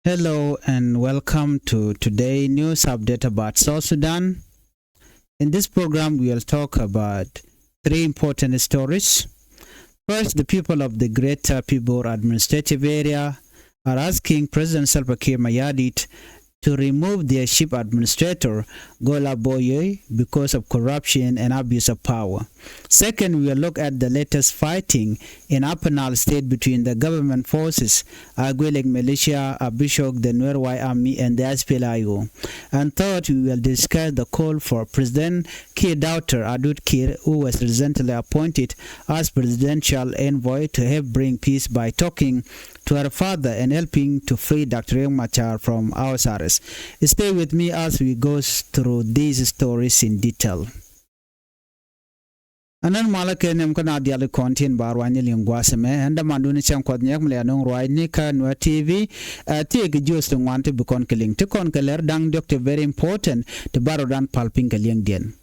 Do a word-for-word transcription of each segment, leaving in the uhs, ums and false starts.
Hello and welcome to today news update about South Sudan. In this program, we'll talk about three important stories. First, the people of the Greater Pibor Administrative Area are asking President Salva Kiir Mayardit to remove their chief administrator, Gola Boye, because of corruption and abuse of power. Second, we will look at the latest fighting in Upper Nile State between the government forces, Agwelek militia, Abishok, the Nuer White Army, and the S P L A I O. And third, we will discuss the call for President Kiir daughter, Adut Kiir, who was recently appointed as presidential envoy, to help bring peace by talking to her father and helping to free Doctor Riek Machar from house arrest. Stay with me as we go through these stories in detail. Ɛn nɛn malä kɛ nhiam kä na diali kɔn tin ba ruany liŋ gua̱a̱th ɛmɛ. Ɛn dämandun cäŋ Kuɔth Nyiɛk mi lɛ anɔŋ ruaacni kä Nuer T V. Ɛ, thiek jiöth ti ŋuan ti bi kɔn kɛ liŋ ti kɔn kɛ lɛr da̱ŋ diɔ̱k ti very important ti bar rɔdan pal piny kɛ liŋdiɛn.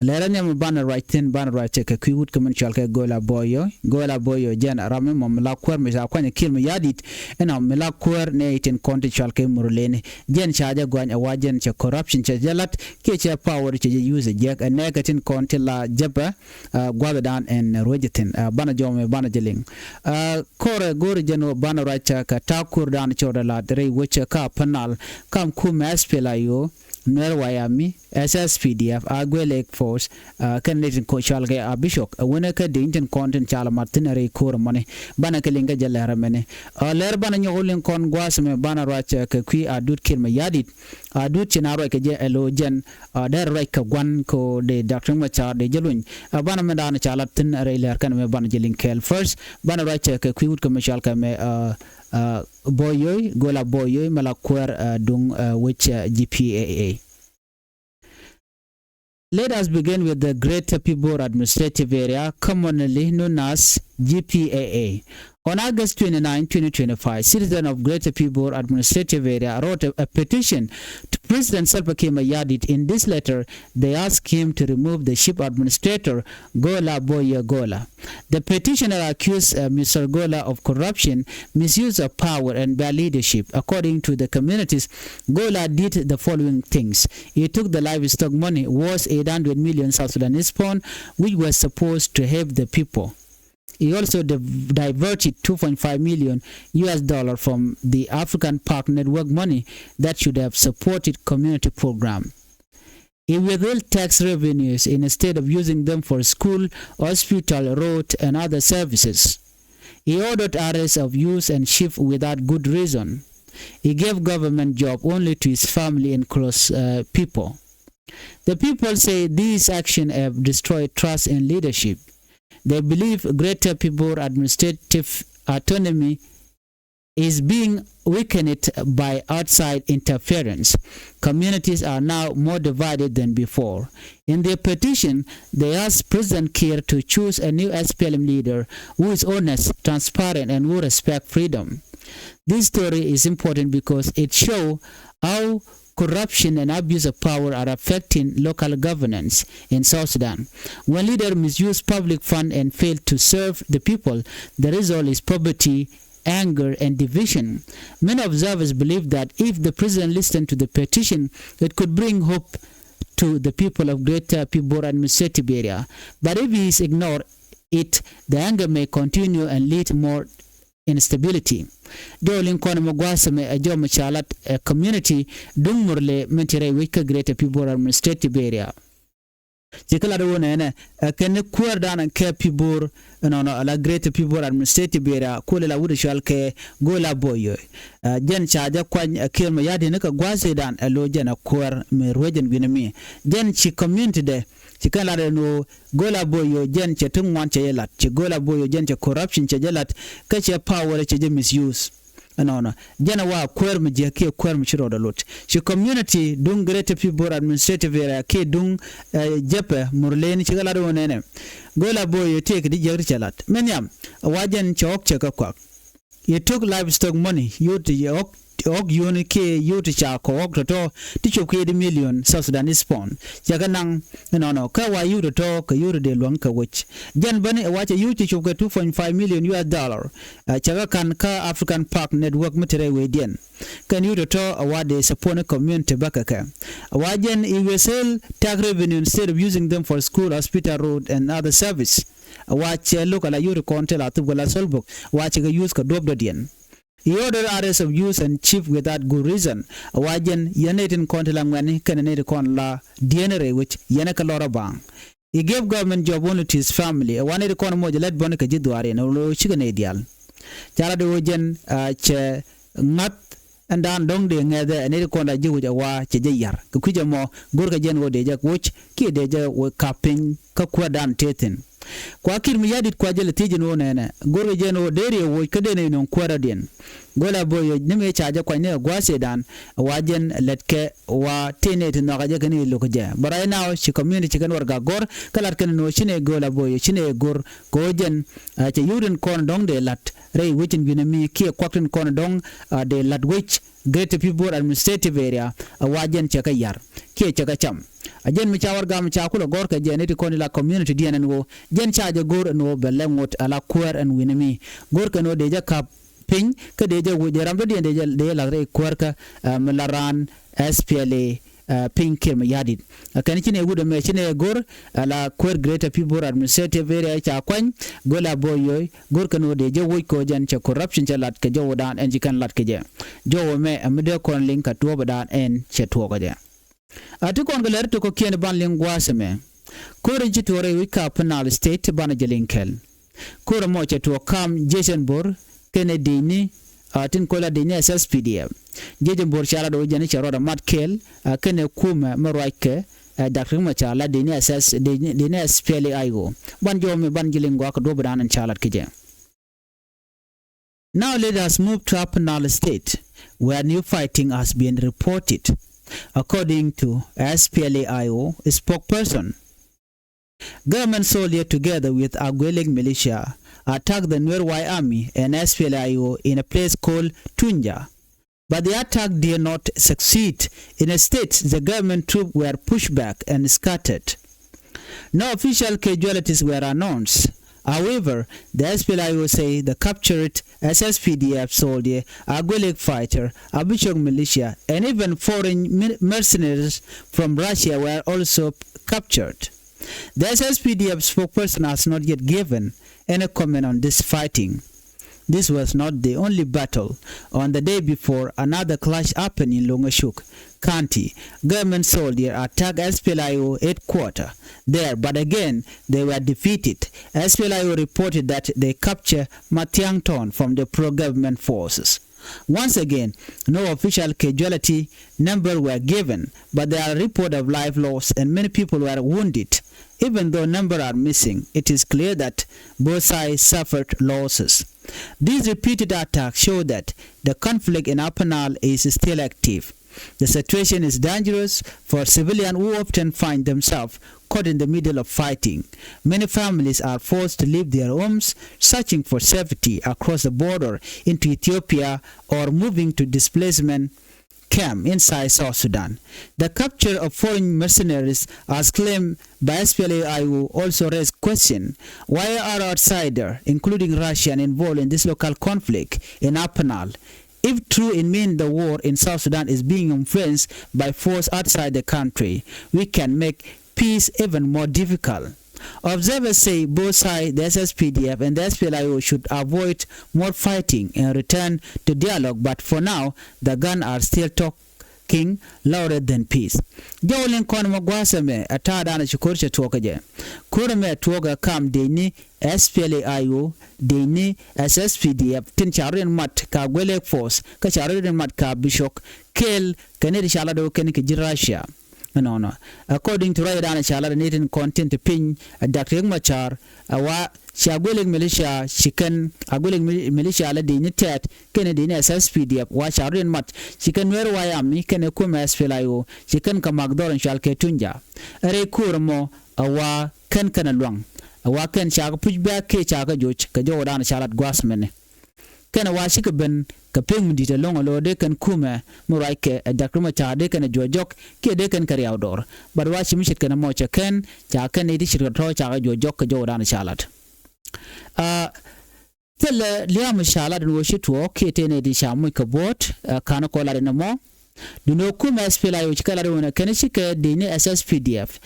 Lɛr ɛn nhiam banɛ ruac thi̱n, banɛ ruac cɛ kɛ kui̱ wut kä min cɔal kɛ Gola Boyo. Gola Boyo jɛn ram mi mɔ mi la kuäär mi ca kuany Kiir Mayardit. Ɛn ɔ mi la kuäär nɛ itin kɔn ti cɔal kɛ Murleni. Jɛn ca jɛ gɔany ɛ wa jɛn cɛ corruption cɛ jɛ lat kiɛ cɛ power cɛ jɛ use ɛ jiɛk ɛ nɛɛkɛ tin kɔn ti la jɛpɛ. Ɛ, gua̱thdan ɛn ruecɛ thi̱n, ɛ, banɛ jɔmɛ banɛ jɛ liŋ. Ɛ, kɔrɛ go̱o̱rɛ jɛn ɣöö banɛ ruac cɛ kɛ ta̱a̱ kuäärdan cɔɔdɛ lat rɛy wecɛ kä Upper Nile, kam kumɛ S P L A I O, Nuer White Army, S S P D F, Agwelek Force, ɛ, kɛn ni tin kɔn cɔal kɛ Abishok, ɛ, wänɛ kä deny tin kɔn tin ca la mat thi̱n rɛy ko̱r ɛmɔni. Banɛ kɛ liŋ kɛ jɛ lɛr ɛmɛni. Ɛ, lɛr banɛ nyɔk liŋ kɔn gua̱a̱th ɛmɛ banɛ ruac cɛ kɛ kui̱ Adut Kiir Mayardit. Adut ci na ruac kɛ jɛ ɛ lo̱ jɛn, ɛ, dee ruac kɛ gua̱n ko dee Doctor Machar dee jɛ luny. Ɛ, banɛ mɛ da̱a̱n ca lat thi̱n rɛy lɛr kɛn mɛ banɛ jɛ liŋ kɛɛl. First, banɛ ruac cɛ kɛ kui̱ wut kɛ mɛ cɔal kɛ mɛ, ɛ, ɛ, Boyoy, Gola Boyoy, mɛ la kuäär, ɛ, duŋ, ɛ, wec, ɛ, G P A A. Let us begin with the Greater Pibor Administrative Area, commonly known as G P A A. On August twenty-nine, twenty twenty-five, citizens of Greater Pibor Administrative Area wrote a, a petition to President Salva Kiir Mayardit. In this letter, they asked him to remove the chief administrator, Gola Boye Gola. The petitioner accused, uh, Mister Gola of corruption, misuse of power, and bad leadership. According to the communities, Gola did the following things. He took the livestock money worth eight hundred million South Sudanese pound, which was supposed to help the people. He also div-, diverted two point five million U S dollar from the African Park Network money that should have supported community program. He withheld tax revenues instead of using them for school, hospital, road, and other services. He ordered arrest of youth and chief without good reason. He gave government job only to his family and close, uh, people. The people say these actions have destroyed trust in leadership. They believe Greater Pibor Administrative Autonomy is being weakened by outside interference. Communities are now more divided than before. In their petition, they ask President Kiir to choose a new S P L M leader who is honest, transparent, and who respects freedom. This story is important because it shows how corruption and abuse of power are affecting local governance in South Sudan. When leaders misuse public fund and fail to serve the people, the result is poverty, anger, and division. Many observers believe that if the president listened to the petition, it could bring hope to the people of Greater Pibor Administrative Area. But if he is ignored, it, the anger may continue and lead more instability. Jɔw liŋ kɔn mɛ gua̱a̱th mɛ ɛ jɔw mɛ ca lat ɛ community duŋ Murle min te rɛy wec kä Greater Pibor Administrative Area. Ci kɛ lat wä nɛnɛ ɛ kɛn ni kuäär danɛ kɛ Pibor ɛnɔnɔ ala Greater Pibor Administrative Area kuɔlɛ la wut ɛ cual kɛ Gola Boyo. Ɛ jɛn ca jɛ kuany ɛ Kiir Mayardit ni kɛ gua̱a̱th dan ɛ lo̱ jɛn ɛ kuäär mi ruecɛn wi̱ni mi. Jɛn ci community dɛ ci kɛn lat ɛn ɣöö Gola Boyo jɛn cɛ ti ŋuan cɛ jɛ lat, ci Gola Boyo jɛn cɛ corruption cɛ jɛ lat, kä cɛ power cɛ jɛ misuse. Ɛnɔnɔ jɛn ɛ wa kuäär mi jiäk kiɛ kuäär mi ci rɔɔdɛ lot. Ci community duŋ Greater Pibor Administrative Area kiɛ duŋ, eh, jɛpɛ Murleni ci kɛ lat wä nɛnɛ. Gola Boyo tëëkɛ di jiäk ti cɛ lat. Mɛ nhiam ɛ wa jɛn cɛ ɣɔk cɛ kɛ kuak. He took livestock money, yot ti ɣɔk ɣɔ̱k yio̱o̱ni kiɛ yio̱w ti ca kɔ ɣɔ̱k tɔ̱tɔ̱ ti cop kɛ eighty million South Sudanese pound. Cɛ kɛ naŋ inɔnɔ kä wa yio̱w tɔ̱tɔ̱ kɛ yio̱w ti dee luäŋ kɛ wec. Jɛn bäni ɛ wa cɛ yio̱w ti cop kɛ two point five million U S dollar. Cɛ kɛ ka̱n kä African Park Network mi te rɛy wecdiɛn. Kɛn yio̱w tɔ̱tɔ̱ ɛ wa dee support ni community bäkɛ kɛ. Ɛ wa jɛn i̱ withheld tax revenue instead of using them for school, hospital, road and other service. Ɛ wa cɛ lo̱k ala yio̱w ti kɔn te la thup kɛ la Solbok. Ɛ wa cɛ kɛ use kɛ duɔ̱p dɔ̱diɛn. He ordered arrest of youth and chief without good reason. Ɛ wa jɛn yɛn nɛy tin kɔn ti la ŋuɛ̈tni kɛnɛ nɛy ti kɔn la dieen rɛy wec yɛn ɛ kɛ lɔr ɛ baaŋ. He gave government job only to his family. Ɛ wa nɛy ti kɔn moc ɛ lät bɔni kɛ ji̱ dhuaar yɛn ɛ lo̱ cikɛ nɛy diaal. Ca lat ɛ ɣöö jɛn cɛ ŋa̱th ɛn daan dɔ̱ŋ dee ŋɛthɛ ɛ nɛy ti kɔn la ji̱ wec ɛ wa cɛ jɛ yar kɛ kui̱c ɛmɔ. Go̱rkɛ jɛn ɣöö dee jɛ woc kiɛ dee jɛ wä kap piny kä kuäärdan tëë thi̱n. Kua Kiir Mayardit kua jɛ lɛ thiec ɛn ɣöö nɛnɛ go̱rkɛ jɛn ɣöö dee riɛw woc kä dee nɛy nöŋ kuäärdiɛn. Go̱o̱lɛ bo̱o̱ yoc ni mëë ca jɛ kuany ni ɛ gua̱a̱th ëëdan ɛ wa jɛn lɛtkɛ wa tëë nɛy ti nhɔakä jɛ kɛn i̱ lo̱k jɛ. But right now ci community ci kɛn warɛgak go̱r kä lat kɛn ɛn ɣöö ci nɛy go̱o̱lɛ bo̱o̱ yoc ci nɛy go̱r kɛ ɣöö jɛn cɛ yio̱w tin kɔn dɔ̱ŋ dee la̱t rɛy wec in wi̱nɛ mi kiɛ kuak tin kɔn dɔ̱ŋ dee la̱t wec Greater Pibor Administrative Area. Ɛ wa jɛn cɛ kɛ yar kiɛ cɛ kɛ cam. A jɛn mi ca warɛgak mi ca kulɛ gɔ̱r kɛ jɛ nɛy ti kɔn ila community diɛn ɛn ɣöö jɛn ca jɛ go̱r ɛn ɣöö bɛ lɛ ŋot ala kuäär ɛn wi̱nɛ mi. Go̱r kɛn ɣöö dee jɛ kap piny kä dee jɛ woc dee ram dɔ̱diɛn dee jɛ dee jɛ la̱th rɛy kuäärkä mi la raan S P L A piny Kiir Mayardit. Kɛn ci nɛy wut ɛmɛ ci nɛy go̱r ala kuäär Greater Pibor Administrative Area ca kuany. Go̱o̱lɛ bo̱o̱ yoc go̱r kɛn ɣöö dee jɛ woc kɛ ɣöö jɛn cɛ corruption cɛ lat kɛ jɔwädan ɛn ci kɛn lat kɛ jɛ. Jɔwä mɛ ɛ mi dee kɔn liŋ kɛ tuɔɔpdan ɛn cɛ tuɔɔkä jɛ. A ti kɔn kɛ lɛr ti kɔ̱kiɛn ban liŋ gua̱a̱th ɛmɛ. Ko̱r in ci tuɔɔk rɛy wec kä Upper Nile State banɛ jɛ liŋ kɛl. Ko̱r ɛmɔ cɛ tuɔɔk kam Jiec ɛn Bor kɛnɛ dicni a tin ko̱la dicni S S P D F. Jiec ɛn Bor ca lat ɣöö jɛn cɛ rɔɔdɛ mat kɛl a kɛnɛ kumɛ mi ruackɛ ɛ Dak Riek Machar la dicni S S dicni S P L A I O. Ban jɔw mi ban ji̱ liŋ gɔaa kɛ duɔ̱pdan in ca lat kɛ jɛ. Now let us move to Upper Nile State, where new fighting has been reported. According to S P L A I O spokesperson, government soldier together with Agwelek militia attacked the Nuer White Army and S P L A I O in a place called Tunja. But the attack did not succeed. Instead, the government troops were pushed back and scattered. No official casualties were announced. However, the S P L A I O say the captured S S P D F soldier, Agwelek fighter, Abushok militia, and even foreign mer-, mercenaries from Russia were also captured. The S S P D F spokesperson has not yet given any comment on this fighting. This was not the only battle. On the day before, another clash happened in Longashuk County. Government soldiers attacked S P L A I O headquarters there, but again, they were defeated. S P L A I O reported that they captured Matiang Town from the pro-government forces. Once again, no official casualty number were given, but there are reports of life lost and many people were wounded. Even though numbers are missing, it is clear that both sides suffered losses. These repeated attacks show that the conflict in Upper Nile is still active. The situation is dangerous for civilians who often find themselves caught in the middle of fighting. Many families are forced to leave their homes, searching for safety across the border into Ethiopia or moving to displacement camp inside South Sudan. The capture of foreign mercenaries, as claimed by S P L A I O, also raised question: why are outsiders, including Russian, involved in this local conflict in Upper Nile? If true, it means the war in South Sudan is being influenced by force outside the country, which can make peace even more difficult. Observers say both sides, the S S P D F and the S P L A I O, should avoid more fighting and return to dialogue, but for now, the guns are still talking louder than peace. Jɔw liŋ kɔn mɛ gua̱a̱th ɛmɛ ɛ ta̱a̱ da̱a̱n ci ko̱r cɛ tuɔɔk kɛ jɛ. Ko̱r ɛmɛ tuɔɔk ɛ kam dee ni S P L A I O, dee ni S S P D F, tin ca rɔ̱diɛn mat ka Agwelek force, kä ca rɔ̱diɛn mat ka Abushok, kɛl kɛ ni ti ca lat ɛ wä kɛn kɛ ji̱ Russia. Ɛnɔnɔ. According to ruacdan ca lat ni tin kɔn tin te piny ɛ Dak Riek Machar, ɛ wa ca Agwelek militia ci kɛn, Agwelek mi-, militia la dicni tɛt kɛnɛ dicni S S P D F, wa ca rɔ̱diɛn mat ci kɛn Nuer White Army kɛnɛ kumɛ S P L A I O ci kɛn kɛ mak dhɔr in cual kɛ Tunja. Ɛ rɛy ko̱r ɛmɔ ɛ wa kɛn kɛn ɛ luaŋ, ɛ wa kɛn ca kɛ push back kiɛ ca kɛ joc kɛ jɔwdan ca lat gua̱a̱th mɛni. kɛnɛ wa cikɛ ben kɛ pek mi di̱t ɛlɔ̱ŋ ɛ lo̱ dee kɛn kumɛ mi ruac kɛ ɛ Dr. Machar dee kɛnɛ juɔc jɔk kiɛ dee kɛn kɛ riaw dɔr. But wa ci mi ce̱tkɛ nɛmɔ cɛ kɛn ca kɛn nɛy ti ce̱tkɛ tɔ̱ ca kɛ juɔc jɔk kɛ jɔwdan ca lat. Thilɛ lia̱a̱ mi ca lat ɛn ɣöö ci tuɔɔk kiɛ tëë nɛy ti ca moc kɛ buɔ̱ɔ̱t. Ka̱n kɔ lat ɛn ɛmɔ. Duundɛ ɣöö kumɛ SPLA-IO ci kɛ lat ɛn ɣöö nɛ kɛn cikɛ dec ni SSPDF,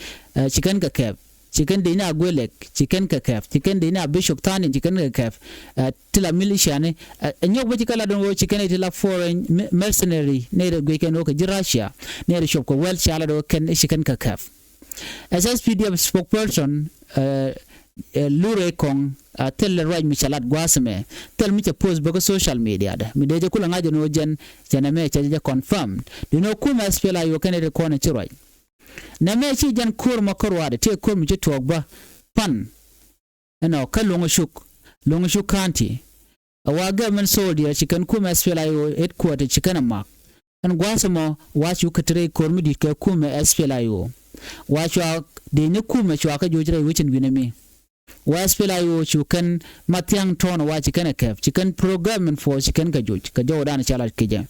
ci kɛn kɛ kɛp, ci kɛn dec ni Aguelek, ci kɛn kɛ kɛp, ci kɛn dec ni Abishok Thanin, ci kɛn kɛ kɛp. Ti la militiani ɛ nyɔk bä ci kɛ lat ɛn ɣöö ci kɛn nɛy ti la foreign mercenary, nɛy rɛ guic kɛn ɣöö kɛ ji̱ Russia, nɛy rɛ cop kɛ wɛl ca lat ɣöö kɛn ci kɛn kɛ kɛp. SSPDF spokesperson Lurey Kong a thil ruac mi ca lat gua̱a̱th ɛmɛ, thil mi cɛ post bä kä social media dɛ mi dee jɛ kulɛ ŋa̱c ɛn ɣöö jɛn cɛ nɛmɛ cɛ jɛ confirmed. Duundɛ ɣöö kumɛ SPLA-IO kɛn nɛy ti kɔn ci ruac. Nɛmɛ ci jɛn ko̱r mɔ kä ruaadɛ tëë ko̱r mi ci tuɔɔk bä pan ɛnɔ kä Luŋ Cuk, Luŋ Cuk County. A wa government soldier ci kɛn kumɛ SPLA-IO headquarter ci kɛn a mak. Ɛn gua̱a̱th ɛmɔ wa cu kä ti rɛy ko̱r mi di̱t kɛ kumɛ SPLA-IO. Wa cua dec ni kumɛ cua kä joc rɛy wecin wi̱nɛ mi. Wa SPLA-IO cu kɛn ma thia̱ŋ tɔ̱ɔ̱n wa ci kɛn a kɛp ci kɛn pro government force ci kɛn kɛ joc kɛ jɔwdan ca lat kecɛ.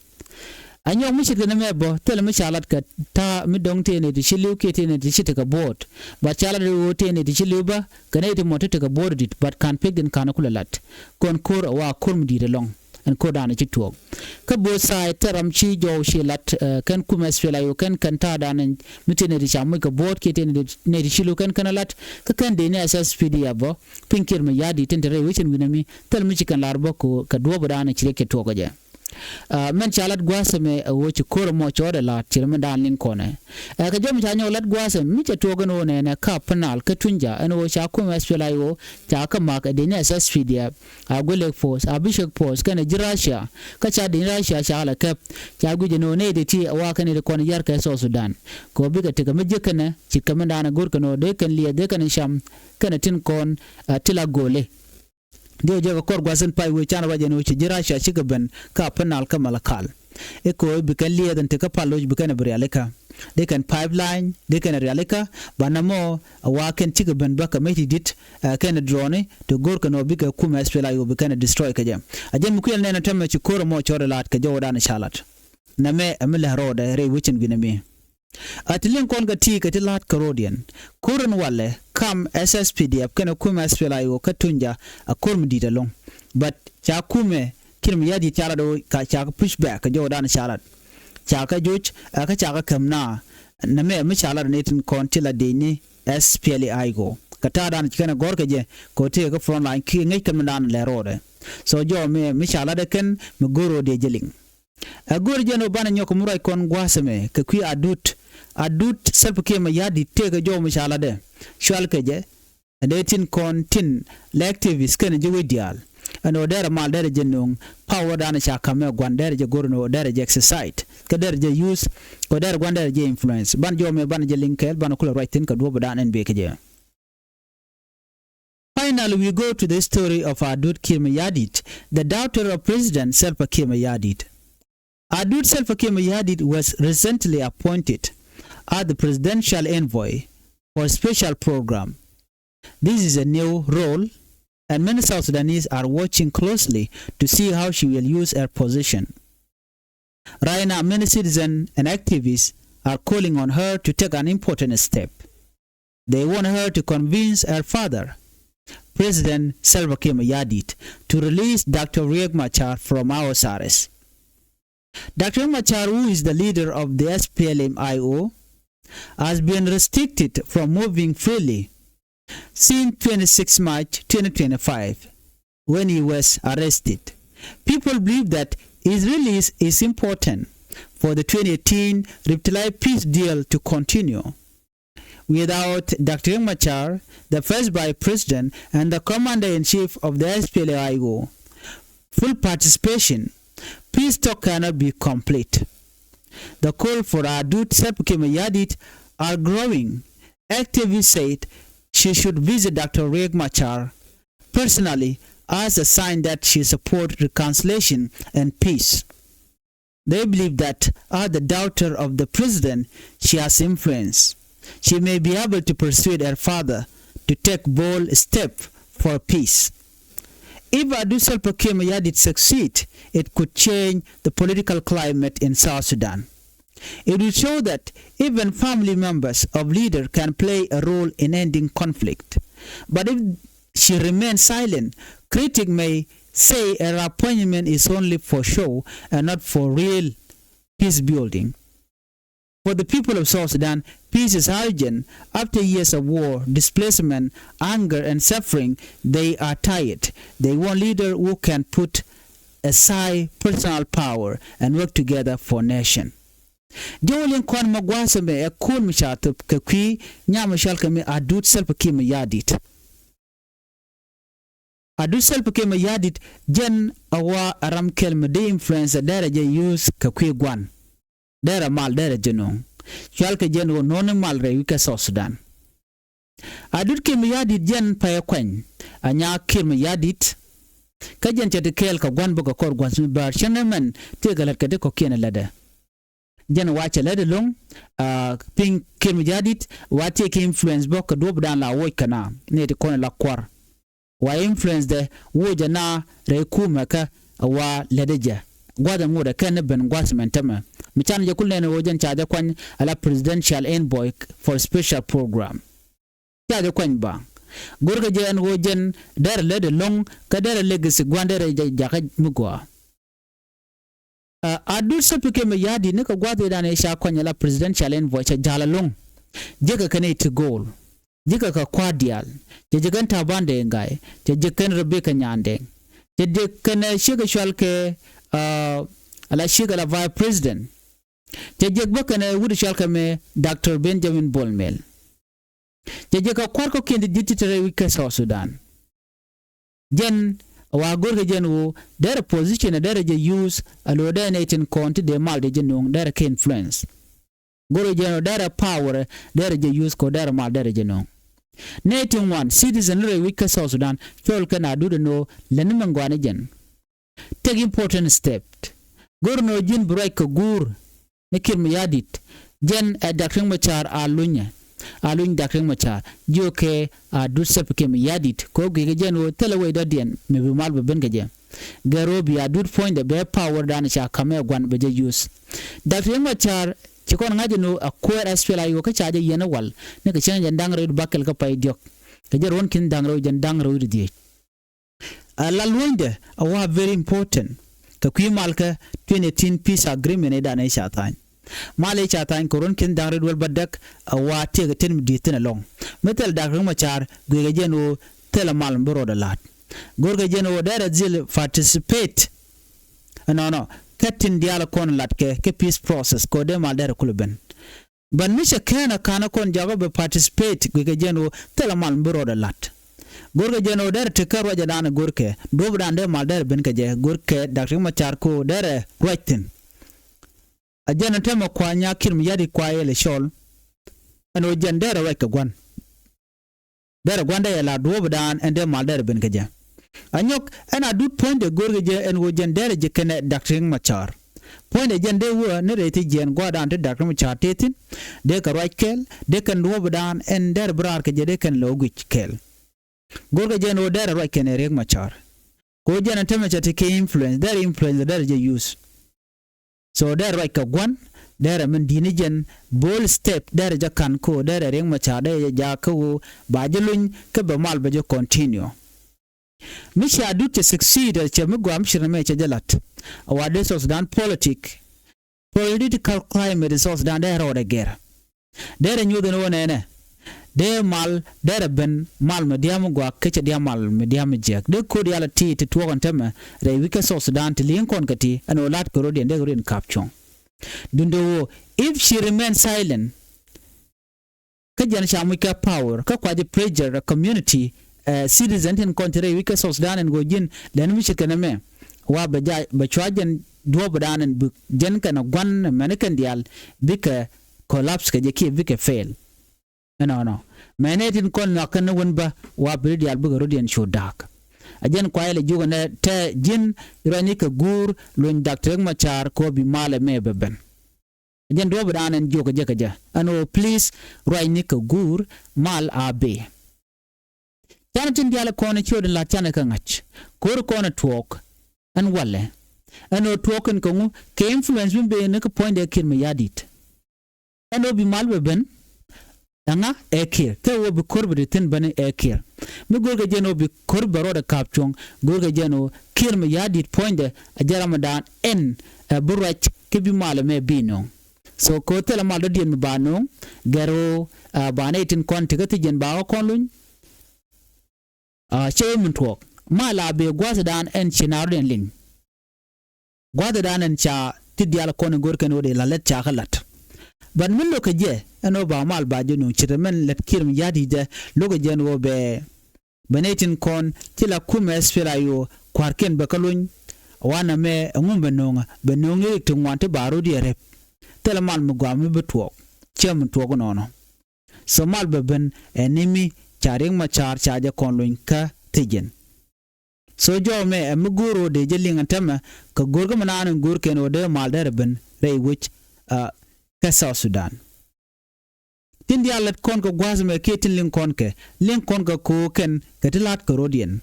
A nyɔk mi ce̱tkɛ nɛmɛ bä thilɛ mi ca lat kɛ ta̱a̱ mi dɔ̱ŋ tëë nɛy ti ci li̱w kiɛ tëë nɛy ti ci tekɛ buɔ̱ɔ̱t. But ca lat ɣöö tëë nɛy ti ci li̱w bä kɛ nɛy ti mɔ ti tekɛ buɔ̱ɔ̱t di̱t but ka̱n pekdin ka̱n kulɛ lat. Kɔn ko̱r a wa ko̱r mi di̱i̱t ɛlɔ̱ŋ. Ɛn ko̱r da̱a̱n ci tuɔɔk kä both side te ram ci jɔw ci lat kɛn kumɛ SPLA-IO kɛn kɛn ta̱a̱ da̱a̱n mi tëë nɛy ti ca moc kɛ buɔ̱ɔ̱t kiɛ tëë nɛy ti ci li̱w kɛn kɛn a lat. Kä kɛn dec ni SSPDF bä piny kiɛt mi ya̱a̱ di̱i̱t tin te rɛy wecin wi̱nɛ mi thil mi ci kɛn lar bä kɛ duɔ̱ɔ̱p da̱a̱n ci riɛk cɛ tuɔɔk kɛ jɛ. Mɛn ca lat gua̱a̱th ɛmɛ ɛ ɣöö ci ko̱r ɛmɔ cɔɔdɛ la̱a̱t ci rɛ mi da̱a̱n liŋ kɔnɛ. Ɛ kɛ jɔm ca nyɔk lat gua̱a̱th ɛmɛ mi cɛ tuɔɔk ɛn ɣöö nɛnɛ ka̱p Pɛnal kä Tunya ɛn ɣöö ca kumɛ SPLA-IO ca kä mak ɛ dec ni SSPDF, Aguelek force, Abishok force kɛnɛ ji̱ Russia. Kä ca dec ni Russia ca lɛ kɛp ca guic ɛn ɣöö nɛy ti ti ɛ wa kɛn nɛy ti kɔn yar kɛ South Sudan. Kɛ ɣöö bikɛ tekɛ mi jiäk kɛnɛ ci kɛ mi da̱a̱n ɛ go̱r kɛn ɣöö dee kɛn liɛth dee kɛn cam kɛnɛ tin kɔn ti la go̱o̱le. Diɛ jɛ kɛ kɔr gua̱th in pay wee can ruac ɛn ɣöö ci ji̱ Russia cikɛ ben kä Pɛnal kä Malakal. I̱ kɛ ɣöö bi kɛn liɛɛth in ti kä pal loc bi kɛn bi rialikä. Di kɛn pipeline di kɛn rialikä banɛ mɔ a wa kɛn cikɛ ben bä kɛ mec ti di̱t. Kɛn drone ti go̱r kɛn ɣöö bikɛ kumɛ SPLA-IO bi kɛn destroy kɛ jɛ. A jɛn mi kuiɛl nɛn a tämɛ ci ko̱r ɛmɔ cɔɔr ɛ la̱a̱t kɛ jɔwdan ca lat. Nɛmɛ ɛ mi lɛ ro̱o̱dɛ rɛy wecin wi̱nɛ mi. A ti liŋ kɔn kɛ ti kɛ ti la̱a̱t kɛ ro̱diɛn. Ko̱r in walɛ kam SSPDF kɛnɛ kumɛ SPLA-IO kä Tunya a ko̱r mi di̱i̱t ɛlɔ̱ŋ. But ca kumɛ kiɛt mi ya̱di̱t ca lat ɣöö ca kɛ push back kɛ jɔwdan ca lat. Ca kɛ joc ɛ kä ca kɛ käm na nɛmɛ mi ca lat ni tin kɔn ti la dec ni SPLA-IO. Kɛ ta̱a̱dan ci kɛnɛ gɔ̱r kɛ jɛ kɛ ɣöö tëëkɛ front line kiɛ ŋäc kɛ mi dan lɛ ro̱o̱dɛ. So jɔw mi mi ca lat ɛ kɛn mi go̱r ɣöö dee jɛ liŋ. Ɛ go̱o̱r jɛn ɔ banɛ nyɔk mi ruac kɔn gua̱a̱th ɛmɛ kɛ kui̱ Adut. Adut Salva Kiir Mayardit tëëkɛ jɔw mi ca latdɛ cual kɛ jɛ. Ɛ dee tin kɔn tin lɛ activist kɛnɛ ji̱ wec diaal. Ɛn ɣöö derɛ mal derɛ jɛ nöŋ power danɛ ca ka̱mɛ gua̱n derɛ jɛ go̱r ɛn ɣöö derɛ jɛ exercise kɛ derɛ jɛ use kɛ derɛ gua̱n derɛ jɛ influence. Banɛ jɔw mɛ banɛ jɛ liŋ kɛɛl banɛ kulɛ ruac thi̱n kɛ duɔ̱ɔ̱p dan ɛn bëë kɛ jɛ. Finally, we go to the story of Adut Kiir Mayardit, the daughter of President Salva Kiir Mayardit. Adut Salva Kiir Mayardit was recently appointed as the presidential envoy for a special program. This is a new role, and many South Sudanese are watching closely to see how she will use her position. Right now, many citizens and activists are calling on her to take an important step. They want her to convince her father, President Salva Kiir Mayardit, to release Doctor Riek Machar from house arrest. Doctor Riek Machar, who is the leader of the SPLM-IO, has been restricted from moving freely since twenty-six March twenty twenty-five, when he was arrested. People believe that his release is important for the twenty eighteen Reptile peace deal to continue. Without Doctor Riek Machar, the first vice president and the commander-in-chief of the SPLA-IO, full participation, peace talk cannot be complete. The call for Adut Salva Kiir Mayardit are growing. Activists said she should visit Doctor Riek Machar personally as a sign that she supports reconciliation and peace. They believe that as the daughter of the president, she has influence. She may be able to persuade her father to take bold step for peace. If Adut Salva Kiir Mayardit succeed, it could change the political climate in South Sudan. It will show that even family members of leader can play a role in ending conflict. But if she remains silent, critics may say her appointment is only for show and not for real peace building. For the people of South Sudan, peace is urgent. After years of war, displacement, anger, and suffering, they are tired. They want leader who can put aside personal power and work together for nation. Jɛ wä liŋ kɔn mɛ gua̱a̱th ɛmɛ ɛ ko̱n mi ca thop kɛ kui̱ nyam mi cɔal kɛ mi Adut Salva Kiir Mayardit. Adut Salva Kiir Mayardit jɛn a wa a ram kɛl mi dee influence derɛ jɛ use kɛ kui̱ gua̱n. Derɛ mal derɛ jɛ nuŋ. Cual kɛ jɛn wä no̱o̱ni mal rɛy wi̱c kɛ South Sudan. Adut Kiir Mayardit jɛn payɛ kuany a nyaa Kiir Mayardit. Kä jɛn cɛ ti kɛɛl kɛ gua̱n bä kɛ kɔr gua̱n mi bäär cäŋ ni mɛn tëëkɛ lät kɛ ti kɔ̱kiɛn ɛ lätdɛ. Jɛn wa cɛ lät ɛlɔ̱ŋ, a, piny Kiir Mayardit wa tëëkɛ influence bä kɛ duɔ̱ɔ̱pdan la woc kɛ na ni ti kɔn la kuar. Wa influence dɛ woc ɛ na rɛy kumɛ kä a wa lätdɛ jɛ. Gua̱th ɛŋut ɛ kɛn ni ben gua̱th mɛn tämɛ. Mi can jɛ kul nɛn ɣöö jɛn ca jɛ kuany ala presidential envoy for special program. Ca jɛ kuany ba. Go̱rkɛ jɛ ɛn ɣöö jɛn derɛ lät ɛlɔ̱ŋ kä derɛ legacy gua̱n derɛ jɛ jakä mi gɔaa. A, Adut Salva Kiir Mayardit ni kɛ gua̱th idan i̱ ca kuany ala presidential envoy cɛ jal ɛlɔ̱ŋ. Jekɛ kɛn i̱ ti go̱o̱l. Jekɛ kɛ kua̱r diaal. Cɛ jekɛn Taban Deng Gai. Cɛ jekɛn Rebecca Nyandeng. Cɛ jekɛn, ɛ, ciek i̱ cual kɛ, a, ala ciek ala vice president. Cɛ jek bä kɛn, ɛ, wut i̱ cual kɛ mɛ Doctor Benjamin Bol Mel. Cɛ jɛ kɛ kua̱r kɔ̱kiɛn ti di̱t ti te rɛy wi̱c kä South Sudan. Jɛn wa go̱rkɛ jɛn ɣöö derɛ position derɛ jɛ use a lo̱o̱ dee nɛy tin kɔn ti dee mal dee jɛ nuŋ derɛ kɛ influence. Go̱rkɛ jɛn ɣöö derɛ power derɛ jɛ use kɛ derɛ mal derɛ jɛ nuŋ. Nɛy tin ŋuan citizen rɛy wi̱c kä South Sudan cɔl kɛn a duut ɛn ɣöö lɛn ni mɛn gɔaa ni jɛn. Take important step. Go̱r ni ɣöö ji̱n bi ruac kɛ guur ni Kiir Mayardit. Jɛn ɛ Dak Riek Machar a lunyɛ. A luny Dak Riek Machar. Jiökɛ Adut Salva Kiir Mayardit. Kɛ ɣöö guikɛ jɛn ɣöö thilɛ wecdɔ̱diɛn mi bi mal bi ben kɛ jɛ. Gɛr ɣöö bi Adut puɔ̱nydɛ bɛ power dan ca ka̱mɛ gua̱n bɛ jɛ use. Dak Riek Machar ci kɔn ŋa̱c ɛn ɣöö a kuäär S P L A I O kä ca jɛ yiɛn ɛ wal. Ni kɛ cäŋ jɛn da̱ŋ rɛw bakɛl kä pay diɔ̱k. Kɛ jɛ ruɔ̱n ki̱n da̱ŋ rɛw jɛn da̱ŋ rɛw wi̱cdɛ dhieec. A la luɔ̱nydɛ a wa very important. Kɛ kui̱ mal kä twenty eighteen peace agreement i̱ dan i̱ ca tha̱a̱ny. Mal i̱ ca tha̱a̱ny kɛ ruɔ̱n ki̱n da̱ŋ rɛw duel bädäk a wa tiɛɛk ɛ ten mi di̱i̱t thi̱n ɛlɔ̱ŋ. Mi thil Dak Riek Machar guikɛ jɛn ɣöö thilɛ mal mi bi rɔɔdɛ la̱t. Go̱rkɛ jɛn ɣöö derɛ dhil participate. Ɛnɔnɔ kä tin diaal kɔn latkɛ kä peace process kɛ ɣöö dee mal derɛ kulɛ ben. But mi cɛ kɛn a ka̱n a kɔn jakä bɛ participate guikɛ jɛn ɣöö thilɛ mal mi bi rɔɔdɛ la̱t. Go̱rkɛ jɛn ɣöö derɛ tekɛ ruacɛ dan go̱rkɛ duɔ̱pdan dee mal derɛ ben kɛ jɛ go̱rkɛ Dak Riek Machar kɛ ɣöö derɛ ruac thi̱n. A jɛn ɛn täämɛ kua nyaa Kiir Mayardit kua yɛl ɛ cɔl. Ɛn ɣöö jɛn derɛ ruac kɛ gua̱n. Derɛ gua̱ndɛ yɛ la duɔ̱ɔ̱pdan ɛn dee mal derɛ ben kä jɛ. A nyɔk ɛn Adut puɔ̱nydɛ go̱rkɛ jɛ ɛn ɣöö jɛn derɛ ji̱ kɛnɛ Dak Riek Machar. Puɔ̱nydɛ jɛn dee wä ni rɛy ti jiɛɛn gua̱a̱rdan ti Dak Riek Machar tëë thi̱n. Dee kɛ ruac kɛɛl dee kɛn duɔ̱ɔ̱pdan ɛn derɛ bi raar kɛ jɛ dee kɛn lɛ wä guic kɛɛl. Go̱rkɛ jɛ ɛn ɣöö derɛ ruac kɛnɛ Riek Machar. Kɛ ɣöö jɛn ɛn tämɛ cɛ ti kɛ influence derɛ influence derɛ jɛ use. So derɛ ruac kɛ gua̱n derɛ min di̱t ni jɛn bold step derɛ jɛ ka̱n kä ɣöö derɛ Riek Machar derɛ jɛ jaak kä ɣöö ba jɛ luny kä bɛ mal bɛ jɛ continue. Mi cia Adut cɛ succeed cɛ mi gɔaa mi ci ri mɛ cɛ jɛ la̱t. A wa dee South Sudan politic, political climate in South Sudan derɛ rɔɔdɛ gɛr. Derɛ nyuuth ɛn ɣöö nɛnɛ dee mal derɛ ben mal mi dia̱a̱ mi gua̱a̱k kä cɛ dia̱a̱ mal mi dia̱a̱ mi jiäk. Dee ko̱r diaal a ti ti tuɔɔk ɛn täämɛ rɛy wi̱c kä South Sudan ti li̱ŋ kɔn kɛ ti ɛn ɣöö la̱t kɛ rɔ̱diɛn dee kɛ rɔ̱diɛn ka̱p cuɔ̱ŋ. Duundɛ ɣöö if she remain silent, kä jɛn ca muc kɛ power kä kua jɛ pressure community, eh, citizen tin kɔn ti rɛy wi̱c kä South Sudan ɛn ɣöö ji̱n lɛn mi ce̱tkɛ nɛmɛ. Wa bɛ ja bɛ cua jɛn duɔ̱ɔ̱pdan ɛn bi jɛn kɛn ɛ gua̱n mɛn kɛn diaal bikɛ collapse kɛ jɛ kiɛ bikɛ fail. Ɛnɔnɔ mɛn ɛ tin kɔn nhɔak kɛn ni wän bä wa bi ri diaal bikɛ rɔ̱diɛn cu da̱a̱k. A jɛn kua jɛ lɛ jiök ɛn ɛ tɛ ji̱n ruacni kɛ guur luny Dak Riek Machar kɛ ɣöö bi mal ɛmɛ bɛ ben. Jɛn duɔ̱ɔ̱pdan ɛn jiök kɛ jɛ kɛ jɛ ɛn ɣöö please ruacni kɛ guur mal a bee. Canɛ tin diaal kɔn ciöt in lat canɛ kɛ ŋa̱c. Ko̱r kɔn ɛ tuɔɔk ɛn walɛ. Ɛn ɣöö tuɔɔk kɛn kɛ ŋu kɛ influence mi ben ni kɛ puɔ̱nydɛ Kiir Mayardit. Ɛn ɣöö bi mal bɛ ben ɛŋa ɛ Kiir kɛ ɣöö bi ko̱r bɛ ti thi̱n ben ɛ Kiir. Mi go̱rkɛ jɛn ɣöö bi ko̱r bɛ ruɔdɛ ka̱p cuɔ̱ŋ go̱rkɛ jɛn ɣöö Kiir Mayardit puɔ̱nydɛ a jɛ ramdan ɛn ɛ bi ruac kɛ bi mal ɛmɛ bi no̱o̱ŋ. So kɛ ɣöö thilɛ mal dɔ̱diɛn mi ba no̱o̱ŋ gɛr ɣöö ba nɛy tin kɔn ti kä thi̱jiɛn ba ɣä kɔn luny. Cɛ wä min tuɔɔk mal a bee gua̱thdan ɛn ci naarɔdiɛn liŋ. Gua̱thdan ɛn ca ti diaal kɔn in go̱rkɛn ɣöö dee la lät ca kä la̱t. But min lo̱kɛ jɛ ɛn ɣöö ba mal ba jɛ nuŋ ce̱t mɛn lät Kiir Mayardit jɛ lo̱kɛ jɛ ɛn ɣöö bɛ bɛ nɛy tin kɔn ci la kumɛ SPLA-IO kua̱rkiɛn bɛ kä luny. Wanɛ mɛ ɛŋu bɛ no̱o̱ŋä bɛ no̱o̱ŋ irik ti ŋuan ti ba ro̱diɛ rep. Thilɛ mal mi gɔaa mi bi tuɔɔk cɛ min tuɔɔk inɔnɔ. So mal bɛ ben ɛ ni mi ca Riek Machar ca jɛ kɔn luny kä thi̱jiɛn. So jɔw mɛ ɛ mi go̱o̱r ɣöö dee jɛ liŋ ɛn tämɛ kɛ go̱o̱r kä mi naan in go̱o̱r kɛn ɣöö dee mal derɛ ben rɛy wec kä South Sudan. Tin diaal lät kɔn kɛ gua̱a̱th mɛ kiɛ tin liŋ kɔn kɛ liŋ kɔn kɛ ko̱o̱k kɛn kɛ ti la̱t kɛ ro̱diɛn.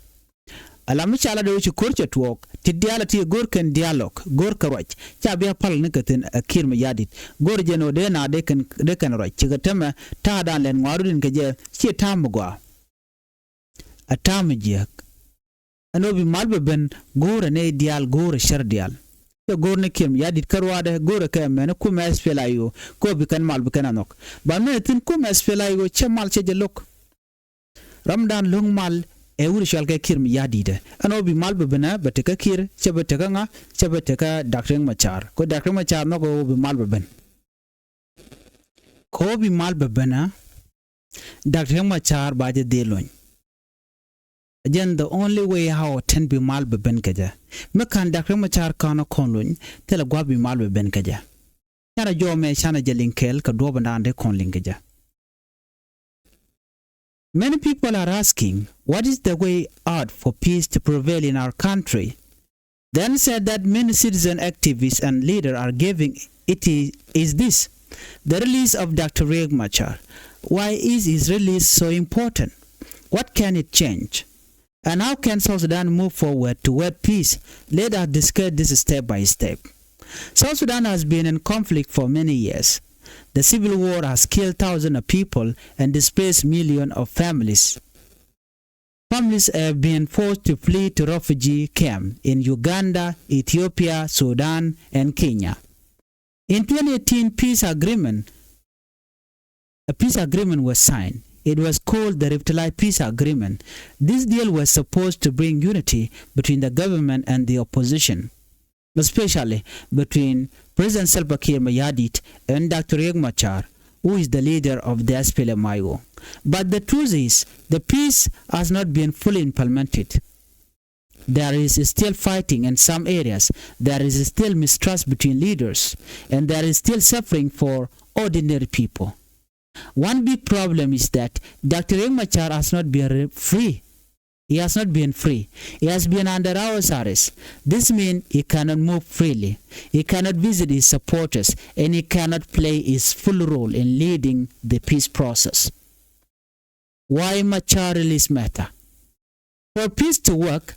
Ala mi ca lat ɣöö ci ko̱r cɛ tuɔɔk ti diaal a ti go̱o̱r kɛn diaal lɔk go̱o̱r kɛ ruac ca bia pal ni kɛ thi̱n ɛ Kiir Mayardit go̱o̱r jɛn ɣöö dee na dee kɛn dee kɛn ruac cikɛ tämɛ ta̱a̱dan lɛn ŋɔaarudin kɛ jɛ ciɛ ta̱a̱ mi gɔaa. A ta̱a̱ mi jiääk. Ɛn ɣöö bi mal bɛ ben go̱o̱rɛ nɛy diaal go̱o̱rɛ cär diaal. Cɛ go̱o̱r ni Kiir Mayardit kä ruaadɛ go̱o̱rɛ kɛ mɛn kumɛ SPLA-IO kɛ ɣöö bi kɛn mal bi kɛn a nhɔk. Ban mɛn thi̱n kumɛ SPLA-IO cɛ mal cɛ jɛ lo̱k. Ramdan lo̱ŋ mal ɛ wut cɔal kɛ Kiir Mayardit ɛ ɛn ɣöö bi mal bɛ ben ɛ bɛ tekä Kiir cɛ bɛ tekä ŋa cɛ bɛ tekä Dak Riek Machar kɛ ɣöö Dak Riek Machar nhɔk ɛ ɣöö bi mal bɛ ben. Kɛ ɣöö bi mal bɛ ben ɛ Dak Riek Machar ba jɛ dhil luny. Jɛn the only way how tɛn bi mal bɛ ben kɛ jɛ mi ka̱n Dak Riek Machar ka̱n ɔ kɔn luny thilɛ gua̱a̱p bi mal bɛ ben kɛ jɛ. Canɛ jɔw mɛ canɛ jɛ liŋ kɛɛl kɛ duɔ̱ɔ̱p in daan dee kɔn liŋ kɛ jɛ. Many people are asking, what is the way out for peace to prevail in our country? Then said that many citizen activists and leaders are giving it i- is this, the release of Doctor Riek Machar. Why is his release so important? What can it change? And how can South Sudan move forward toward peace? Let us discuss this step by step. South Sudan has been in conflict for many years. The civil war has killed thousands of people and displaced millions of families. Families have been forced to flee to refugee camps in Uganda, Ethiopia, Sudan, and Kenya. In twenty eighteen, peace agreement, a peace agreement was signed. It was called the Revitalized Peace Agreement. This deal was supposed to bring unity between the government and the opposition, especially between President Salva Kiir Mayardit and Doctor Riek Machar, who is the leader of the SPLM-IO. But the truth is, the peace has not been fully implemented. There is still fighting in some areas. There is still mistrust between leaders, and there is still suffering for ordinary people. One big problem is that Doctor Riek Machar has not been re- free. He has not been free. He has been under house arrest. This means he cannot move freely. He cannot visit his supporters, and he cannot play his full role in leading the peace process. Why Machar release matter? For peace to work,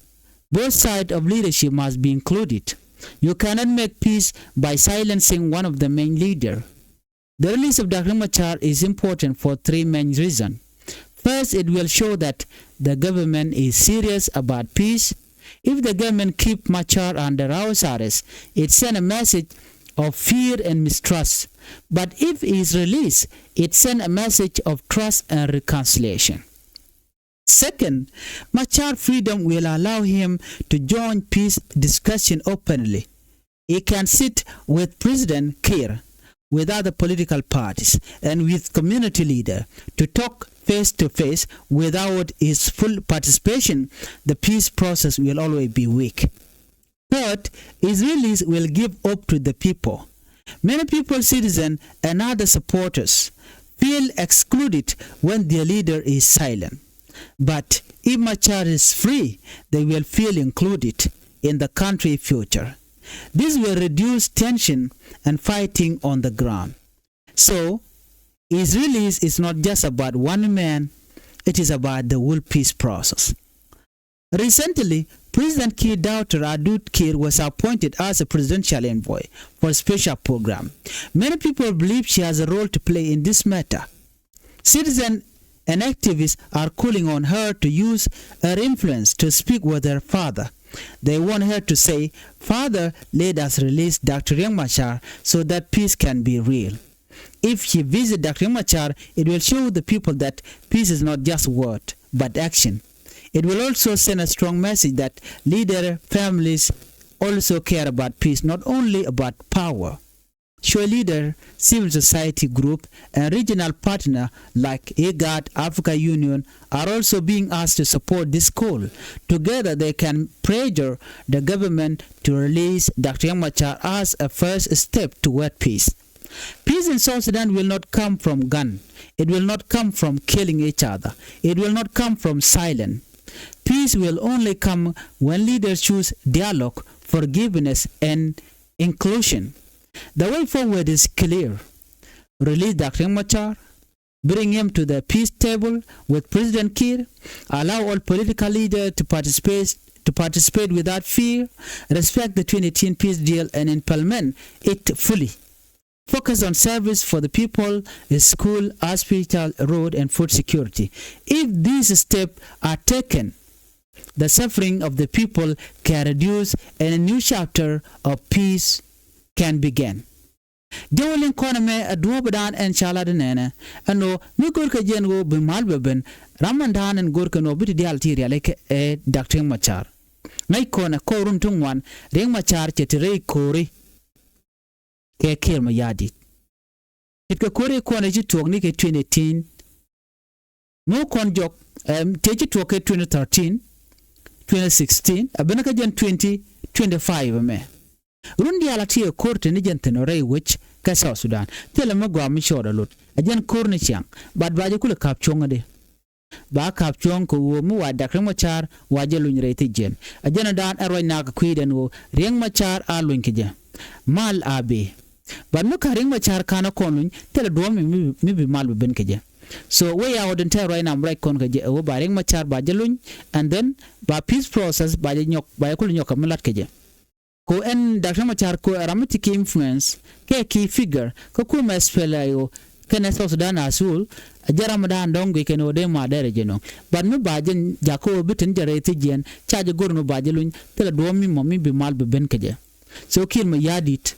both sides of leadership must be included. You cannot make peace by silencing one of the main leader. The release of Doctor Machar is important for three main reasons. First, it will show that the government is serious about peace. If the government keep Machar under house arrest, it send a message of fear and mistrust. But if he is released, it send a message of trust and reconciliation. Second, Machar freedom will allow him to join peace discussion openly. He can sit with President Kiir, with other political parties, and with community leader to talk face to face. Without his full participation, the peace process will always be weak. Third, his release will give hope to the people. Many people, citizens, and other supporters feel excluded when their leader is silent. But if Machar is free, they will feel included in the country future. This will reduce tension and fighting on the ground. So, his release is not just about one man, It is about the whole peace process. Recently, President Kiir daughter Adut Kiir was appointed as a presidential envoy for a special program. Many people believe she has a role to play in this matter. Citizens and activists are calling on her to use her influence to speak with her father. They want her to say, "Father, let us release Doctor Riek Machar so that peace can be real." If she visit Doctor Riek Machar, it will show the people that peace is not just word, but action. It will also send a strong message that leader families also care about peace, not only about power. Show leader, civil society group, and regional partner like IGAD, Africa Union are also being asked to support this call. Together, they can pressure the government to release Doctor Riek Machar as a first step toward peace. Peace in South Sudan will not come from gun. It will not come from killing each other. It will not come from silence. Peace will only come when leaders choose dialogue, forgiveness, and inclusion. The way forward is clear. Release Doctor Riek Machar, bring him to the peace table with President Kiir, allow all political leaders to participate, to participate without fear, respect the twenty eighteen peace deal and implement it fully. Focus on service for the people, school, hospital, road, and food security. If these steps are taken, the suffering of the people can reduce and a new chapter of peace can begin. Jɛ wä liŋ kɔn ɛmɛ ɛ duɔ̱ɔ̱p dan ɛn ca lat inɛnɛ. Ɛn ɣöö mi görkɛ jɛ ɛn ɣöö bi mal bɛ ben, ram ɛn dan ɛn görkɛ ɛn ɣöö bi ti diaal ti rialikä ɛ Doctor Riek Machar. Ŋäc kɔn ɛ kɔr run ti ŋuan, Riek Machar cɛ ti rɛy ko̱ri kɛ Kiir Mayardit. Ce̱tkɛ ko̱ri kɔn ɛ ci tuɔɔkni kɛ twenty eighteen. Mi wä kɔn jɔk, ɛm, tëë ci tuɔɔk kɛ twenty thirteen, twenty sixteen, a ben kä jɛn twenty twenty-five ɛmɛ. Run diaal a ti ɛ ko̱r te ni jɛn thi̱n rɛy wec kä South Sudan. Thilɛ mi gɔaa mi cɔɔd a lot. A jɛn ko̱r ni ciaŋ. But ba jɛ kulɛ ka̱p cuɔ̱ŋ adi. Ba ka̱p cuɔ̱ŋ kɛ ɣöö mi wa Doctor Riek Machar wa jɛ luny rɛy thi̱jiɛn. A jɛn a daan ɛ ruac nak kui̱dɛn ɣöö Riek Machar a luny kɛ jɛ. Mal a bi. But mi ka Riek Machar ka̱n a kɔn luny, thilɛ duɔ̱ɔ̱p mi, mi, mi bi mal bi ben kɛ jɛ. So, wee ya ɣöö din tɛɛr ruac nam ruac kɔn kɛ jɛ, ɛ ɣöö ba Riek Machar ba jɛ luny, and then ba peace process ba jɛ nyɔk, ba jɛ kul nyɔk kɛ mi lat kɛ jɛ. Ko ɛn Doctor Machar ko ɛ ram mi ti ki influence, kɛ ki figure, kä kumɛ S P L A I O, kɛnɛ South Sudan as whole, a jɛ ram mi daan dɔ̱ŋ guic kɛn ɣöö dee ma dɛrɛ jɛ nɔ. But mi ba jɛ jakä ɣöö bi tin jɛ rɛy thi̱jiɛn, ca jɛ go̱r ni ba jɛ luny, thilɛ duɔ̱ɔ̱p mi mɔ mi bi mal bi ben kɛ jɛ. So Kiir Mayardit,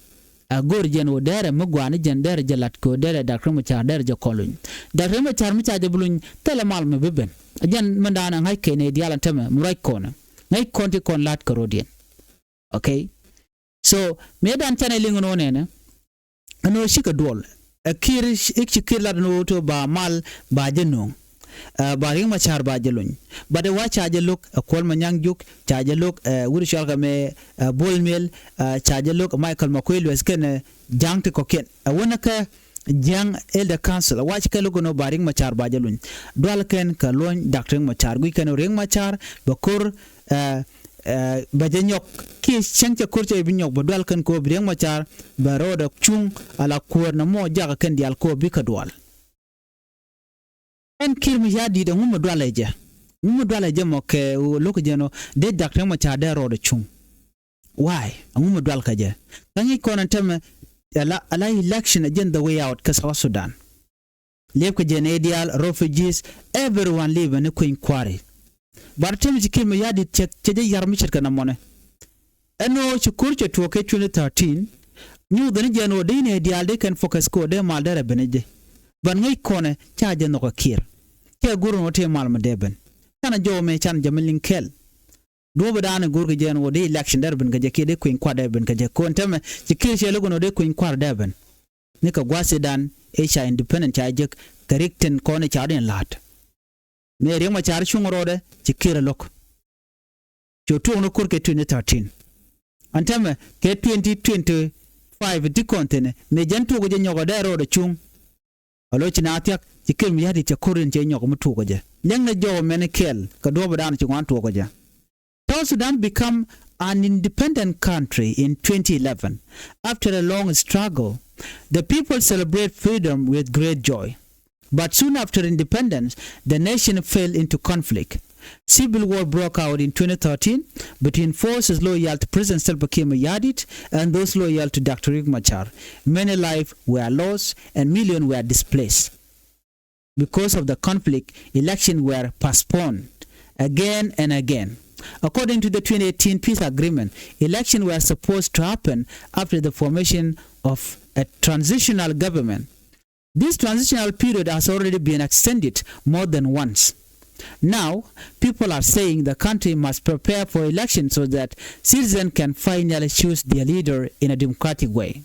a go̱r jɛn ɣöö dɛrɛ mi gua̱a̱ni jɛn dɛrɛ jɛ lat kɛ ɣöö dɛrɛ Doctor Machar dɛrɛ jɛ kɔn luny. Doctor Machar mi ca jɛ bi luny, thilɛ mal mi bi ben. A jɛn mi daan a ŋa̱c kɛn ɛ diaal ɛn tämɛ, mi ruac kɔn ɛ. Ŋäc kɔn ti kɔn la̱t kɛ rɔ̱diɛn. Okay. So mëë dan canɛ liŋ ɛn ɣöö nɛnɛ, ɛn ɣöö cikɛ duɔl. Ɛ Kiir, i̱ ci Kiir lat ɛn ɣöö to ba mal ba jɛ nööŋ. Ɛ, ba Riek Machar ba jɛ luny. But ɛ wa ca jɛ lo̱k, ɛ Kuɔl Manyaŋ Juuk, ca jɛ lo̱k, ɛ wut cɔalkɛ mɛ, ɛ Bol Mel, ɛ ca jɛ lo̱k, ɛ Michael Makuei Lueth kɛnɛ Ja̱a̱ŋ ti kɔ̱kiɛn. Ɛ wänɛ kä Jiäŋ Elder Council, ɛ wac kɛ lo̱k ɛn ɣöö ba Riek Machar ba jɛ luny. Dual kɛn kɛ luɔ̱ny Doctor Riek Machar. Guic kɛn ɣöö Riek Machar bɛ ko̱r, ɛ, ɛ, bɛ jɛ nyɔk. Kiɛ cäŋ cɛ ko̱r cɛ bi nyɔk, bɛ dual kɛn kɛ ɣöö bi Riek Machar bɛ rɔɔdɛ cuŋ ala kuäär nɔmɔ jakä kɛn diaal kɛ ɣöö bikɛ dual. Ɛn Kiir Mayardit, ɛŋu mi dualɛ jɛ? Ɛŋu mi dualɛ jɛ mɔ kɛ ɣöö lo̱k jɛ ɛn ɣöö dee Doctor Riek Machar dee rɔɔdɛ cuŋ? Why? Ɛŋu mi dual kɛ jɛ? Kä ŋi̱i̱c kɔn ɛn tämɛ, ala, ala election ɛ jɛn the way out kä South Sudan. Liɛpkɛ jɛ nɛy diaal, refugees, everyone live ni kui̱ny kua̱ri. But tämɛ ci Kiir Mayardit cɛ, cɛ jɛ ya̱r mi ce̱tkɛ nɔmɔnɛ. Ɛn ɣöö ci ko̱r cɛ tuɔɔk kɛ twenty thirteen, nyuuth ni jɛ ɛn ɣöö dee nɛy diaal dee kɛn focus kɛ ɣöö dee mal dee rɛ ben ɛ jɛ. But ŋäc kɔnɛ ca jɛ nhɔk ɛ Kiir. Cɛ go̱r ɛn ɣöö tëë mal mi dee ben. Canɛ jɔw mɛ canɛ jɛ mi liŋ kɛl. Duɔ̱ɔ̱p ɛ daanɛ go̱o̱rkɛ jɛ ɛn ɣöö dee election dee rɛ ben kɛ jɛ kiɛ dee kui̱ny kua̱r dee ben kɛ jɛ. Kɔn tämɛ ci Kiir cɛ lo̱k ɛn ɣöö dee kui̱ny kua̱r dee ben. Ni kɛ gua̱th ëëdan ëë ca independent ca jek kɛ rik tin kɔn ëë ca rin la̱t. Mëë Riek Machar cuŋ rɔɔdɛ, ci Kiir ɛ lo̱k. Cu tuɔɔk ni ko̱r kɛ twenty thirteen. Ɛn tämɛ kɛ twenty twenty-five ti kɔn thi̱n ɛ, mëë jɛn tuɔɔk jɛ nyɔk ɛ dee rɔɔdɛ cuŋ. A lo̱c ci naath thia̱k, ci Kiir Mayardit cɛ ko̱r in cɛ nyɔk mi tuɔɔk jɛ. Liɛŋnɛ jɔw mɛn kɛɛl kɛ duɔ̱ɔ̱p ëëdan ci ŋuan tuɔɔk jɛ. South Sudan become an independent country in twenty eleven. After a long struggle, the people celebrate freedom with great joy. But soon after independence, the nation fell into conflict. Civil war broke out in twenty thirteen between forces loyal to President Salva Kiir Mayardit and those loyal to Doctor Riek Machar. Many lives were lost and millions were displaced. Because of the conflict, elections were postponed again and again. According to the twenty eighteen peace agreement, elections were supposed to happen after the formation of a transitional government. This transitional period has already been extended more than once. Now, people are saying the country must prepare for elections so that citizens can finally choose their leader in a democratic way.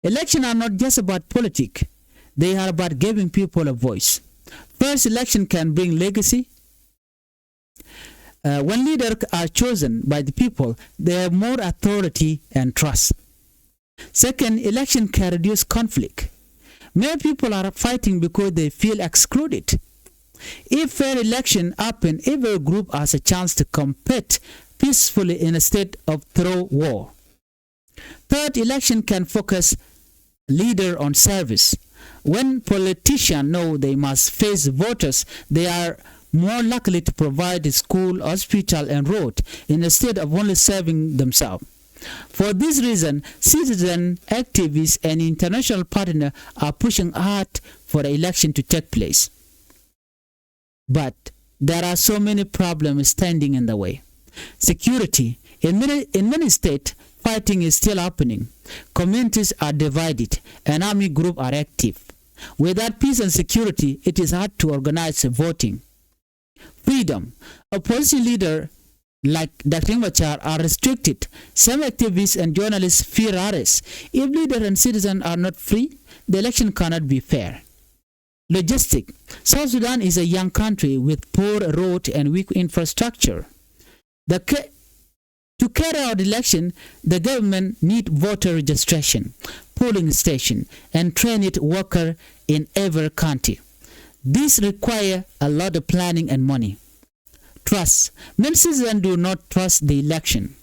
Elections are not just about politics, they are about giving people a voice. First, election can bring legitimacy. Uh, when leaders are chosen by the people, they have more authority and trust. Second, election can reduce conflict. Many people are fighting because they feel excluded. If fair election happen, every group has a chance to compete peacefully instead of through war. Third, election can focus leader on service. When politicians know they must face voters, they are more likely to provide school, hospital, and road instead of only serving themselves. For this reason, citizen activists and international partners are pushing hard for the election to take place. But there are so many problems standing in the way. Security. In many, in many states, fighting is still happening. Communities are divided and army groups are active. Without peace and security, it is hard to organize voting. Freedom. Opposition leaders like Doctor Riek Machar are restricted. Some activists and journalists fear arrest. If leaders and citizens are not free, the election cannot be fair. Logistic. South Sudan is a young country with poor road and weak infrastructure. The ca- to carry out election, the government need voter registration, polling station, and trained worker in every county. This require a lot of planning and money. Trust. Many citizens do not trust the election.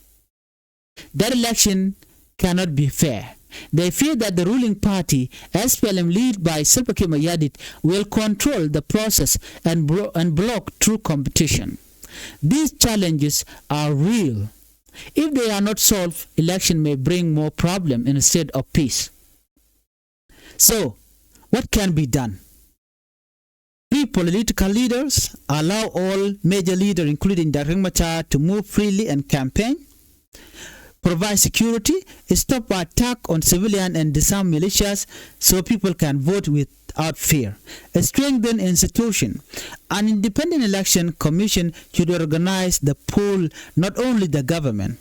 That election cannot be fair. They fear that the ruling party, S P L M, led by Salva Kiir Mayardit, will control the process and, bro- and block true competition. These challenges are real. If they are not solved, election may bring more problem instead of peace. So, what can be done? Free political leaders, allow all major leaders, including Doctor Riek Machar, to move freely and campaign. Provide security, stop attack on civilian and disarm militias so people can vote without fear. Strengthen institution. An independent election commission should organize the poll, not only the government.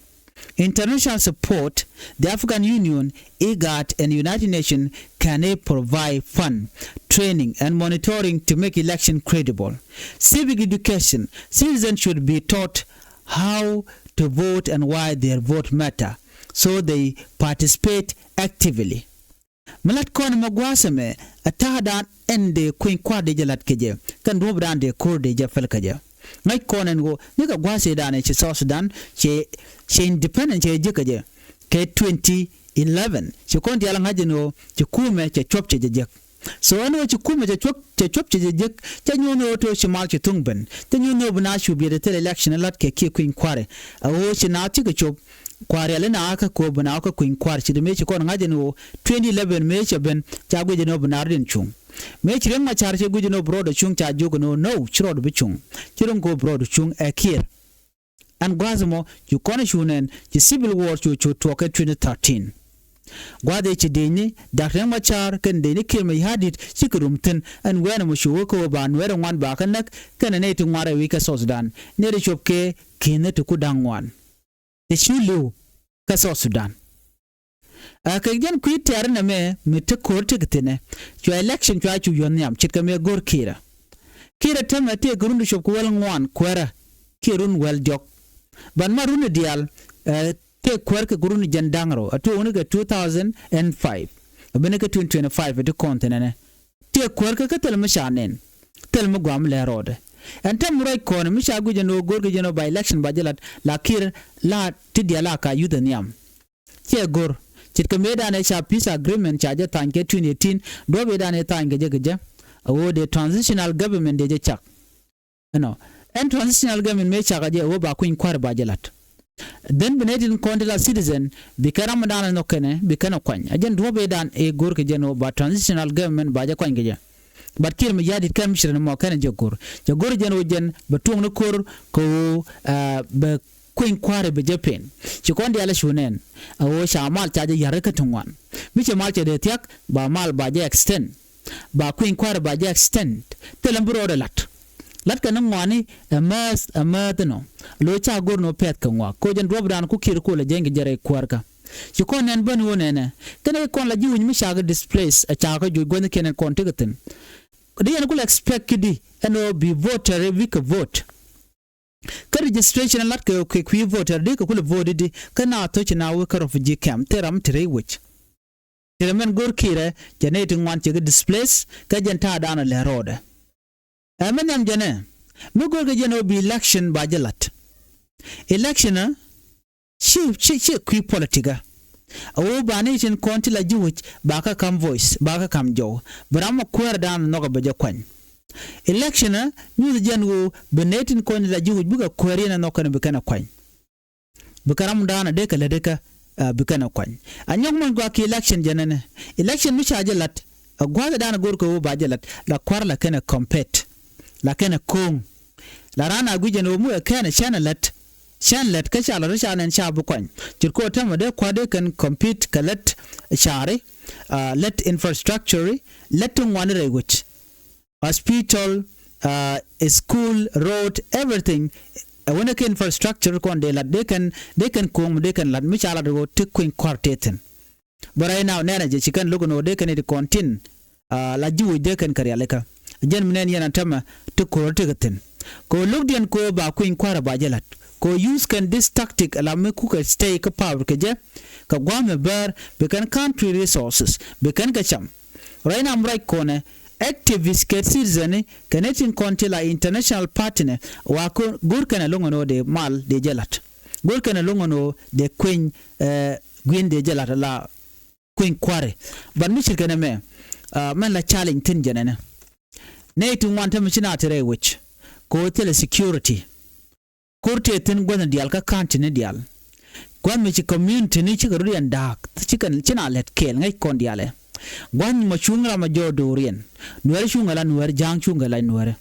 International support, the African Union, IGAD, and United Nations can help provide fund, training, and monitoring to make election credible. Civic education, citizens should be taught how to vote and why their vote matter, so they participate actively. Mi lat kɔn mɛ gua̱a̱th ɛmɛ, ɛ ta̱a̱dan ɛn dee kueny kua̱r dee jɛ lat kɛ jɛ, kɛn duɔ̱ɔ̱pdan dee ko̱r dee jɛ päl kɛ jɛ. Ŋäc kɔn ɛn ɣöö nikɛ gua̱a̱th ëëdan ɛ ci South Sudan cɛ, cɛ independent cɛ jek kɛ jɛ kɛ twenty eleven. Ci kɔn diaal ŋa̱c ɛn ɣöö ci kumɛ cɛ cuɔ̱p cɛ jɛ jek. So ɛn ɣöö ci kumɛ cɛ cuɔ̱p, cɛ cuɔ̱p cɛ jɛ jek, cɛ nyuɔ̱n ɣöö to̱ ci mal ci thuŋ ben. Cɛ nyuɔ̱n ɣöö bi na cu biɛt ɛ thil election lat kɛ kiɛ kueny kua̱rɛ. Ɛ ɣöö ci naath cikɛ cop, kua̱r riali na kä ko̱o̱p bi na kä kueny kua̱r ci di mëë ci kɔn ŋa̱c ɛn ɣöö twenty eleven mëë cɛ ben ca guic ɛn ɣöö bi na rɔ̱diɛn cuŋ. Mëë ci Riek Machar cɛ guic ɛn ɣöö bi rɔɔdɛ cuŋ ca jiök ɛn ɣöö no, ci rɔɔd bi cuŋ. Ci ro̱ŋ ko̱o̱p bi rɔɔd cuŋ ɛ Kiir. Ɛn gua̱a̱th ɛmɔ cu kɔn cu nɛn ci civil war cu cu tuɔɔk kɛ twenty thirteen. Gua̱a̱th ëë ci diecni Doctor Riek Machar kɛn diecni Kiir Mayardit cikɛ rum thi̱n. Ɛn wɛɛn ɛmɔ cu wä kä ɣöö ba nuɛɛr ɛ ŋuan ba kä näk kɛnɛ nɛy ti ŋuan rɛy wi̱c kä South Sudan. Nɛy ti cop kɛ ki̱n ni ti ku da̱ŋ ŋuan. Ti cu li̱w kä South Sudan. Ɛ kɛ jɛn kui̱ tɛ̈r nɛmɛ mi te ko̱r tekɛ thi̱n ɛ, cua election cua cu yuɔ̱th nhiam ce̱tkɛ mëë go̱r Kiir ɛ. Kiir ɛ täämɛ tëëkɛ run ti cop kɛ wäl ŋuan kuäärä kiɛ run wäl diɔ̱k. Ban ma run diaal, ɛ, tëë kuäär kɛ run jiɛn da̱ŋ rɛw, ɛ tuɔɔk ni kɛ two thousand and five. Ɛ ben ni kɛ twenty twenty-five ɛ ti kɔn thi̱n ɛnɛ. Tëë kuäär kɛ kä thil mi ca nɛn, thil mi gua̱a̱m lɛ rɔɔdɛ. Ɛn täämɛ ruac kɔn mi ca guic ɛn ɣöö go̱rkɛ jɛn ɣöö ba election ba jɛ lat, la Kiir la ti diaal a ka yuth ɛ nhiam. Ciɛ go̱r. Ce̱tkɛ mëëdan ëë ca peace agreement ca jɛ tha̱a̱ny kɛ twenty eighteen, duɔ̱ɔ̱p ëëdan ëë tha̱a̱ny kɛ jɛ kɛ jɛ. Ɛ ɣöö dee transitional government dee jɛ cak. Ɛnɔ, ɛn transitional government mëë cakɛ jɛ ɛ ɣöö ba kui̱ny kua̱ri ba jɛ la̱t. Then bi nɛy tin kɔn ti la citizen, bi kɛ ram mi da̱a̱n ɛ nhɔk kɛnɛ, bi kɛn ɛ kuany. Ɛ jɛn duɔ̱ɔ̱p ëë da̱a̱n ëë go̱r kɛ jɛn ɣöö ba transitional government ba jɛ kuany kɛ jɛ. But Kiir Mayardit kɛn mi ci rɛn mɔ kɛn ɛ jɛ go̱r. Cɛ go̱r jɛn ɣöö jɛn bɛ tuɔ̱ŋni ko̱r kɛ ɣöö, ɛ, bɛ kui̱ny kua̱ri bɛ jɛ pen. Ci kɔn diaal ɛ cu nɛn. Ɛ ɣöö ca mal ca jɛ ya̱r kä ti ŋuan. Mi cɛ mal cɛ dee thia̱k, ba mal ba jɛ extend. Ba kui̱ny kua̱ri ba jɛ extend. Thilɛ mi bi rɔɔdɛ la̱t. La̱t kɛ ni ŋuani ɛ määth, ɛ määth inɔ. Lo̱c ca go̱r ni wä pɛ̈th kɛ ŋuak. Koc ɛn duɔ̱ɔ̱pdan ku Kiir ku lɛ jɛny kɛ jɛ rɛy kuäärkä. Ci kɔn nɛn bäni wä nɛnɛ. Kɛn ɛ kɔn la ji̱ wi̱c mi ca kɛ displace, ɛ ca kɛ juc guäthnikiɛn ɛn kɔn tekɛ thi̱n. Di yɛn ku lɛ expect ki̱di ɛn ɣöö bi voter, bikɛ vote. Kä registration ɛ la̱t kɛ, kɛ kui̱ voter di kɛ ku lɛ vote di, kä na tho̱c na wä kä refugee camp, thil ram te rɛy wec. Ti rɛ mɛn go̱r Kiirɛ, jɛ nɛy ti ŋuan cɛ kɛ displace, kä jɛn ta̱a̱ da̱a̱n ɔ lɛ rɔɔdɛ. Ɛ mi nhiam jɛnɛ, mi go̱r kɛ jɛn ɣöö bi election ba jɛ la̱t. Election ɛ, ci, ci, ci kui̱ politic ɛ. Ɛ ɣöö ba nɛy tin kɔn ti la ji̱ wi̱c, ba kä ka̱m voice, ba kä ka̱m jɔw. Bi ram ɔ kuäär da̱a̱n nhɔk ɛ bɛ jɛ kuany. Election ɛ, nyuth jɛn ɣöö bi nɛy tin kɔn ti la ji̱ wi̱c bikɛ kuäär yɛn ɛ nhɔk kɛn bi kɛn ɛ kuany. Bi kɛ ram da̱a̱n a dee kɛ lät ikä, ɛ, bi kɛn ɛ kuany. A nyɔk mɔny gua̱a̱k ki election jɛ nɛnɛ. Election mi ca jɛ la̱t, ɛ, gua̱a̱th ɛ da̱a̱n a go̱r kɛ ɣöö ba jɛ la̱t, la kua̱r la kɛn ɛ compete. La kɛn ɛ ko̱o̱ŋ. La raan a guic ɛn ɣöö mi wee kɛn ɛ cɛn ɛ lät. Cɛn lät kä ca la̱t ri ca nɛn ca bi kuany. Ce̱tkɛ ɣöö täämɛ dee kua̱r dee kɛn compete kɛ lät ca̱ri, ɛ, lät infrastructure, lät ti ŋuani rɛy wec. Hospital, uh, school, road, everything. Ɛ wänɛ kɛ infrastructure kɔn dee la̱t, dee kɛn, dee kɛn ko̱o̱m, dee kɛn la̱t, mi ca la̱t ɣöö ti kui̱ny kua̱r tëë thi̱n. But right now, nɛnɛ jɛ ci kɛn lo̱k ɛn ɣöö dee kɛn it kɔn tin, uh, la ji̱ wi̱c dee kɛn kɛ rialikä. Jɛn mi nɛn yɛn a tämɛ ti ko̱r ti kɛ thi̱n. Kɛ ɣöö lo̱kdiɛn kɛ ɣöö ba kui̱ny kua̱r ba jɛ la̱t. Kɛ ɣöö use kɛn this tactic, la mi kukɛ stay kä power kɛ jɛ, kɛ gua̱a̱th mi bäär, bi kɛn country resources, bi kɛn kɛ cam. Right now, mi ruac kɔnɛ, activist kɛ citizen ni, kɛ nɛy tin kɔn ti la international partner, wa go̱r kɛn ɛlɔ̱ŋ ɛn ɣöö dee mal dee jɛ la̱t. Go̱r kɛn ɛlɔ̱ŋ ɛn ɣöö dee kui̱ny, ɛ, gui̱n dee jɛ la̱t la kui̱ny kua̱ri. But mi ce̱tkɛ nɛmɛ, ɛ, mɛn la challenge thi̱n jɛ nɛnɛ. Nɛy ti ŋuan tämɛ ci na te rɛy wec. Kɛ ɣöö thilɛ security. Ko̱r tëë thi̱n gua̱thni diaal kä county ni diaal. Gua̱th mi ci community ni cikɛ rut yɛn da̱a̱k, cikɛ, ci na lät kɛɛl ŋäc kɔn diaalɛ. Gua̱th mi cuŋ ram a jɔɔk do̱riɛn. Nuɛɛri cuŋ ala nuɛɛri, ja̱a̱ŋ cuŋ ala nuɛɛri.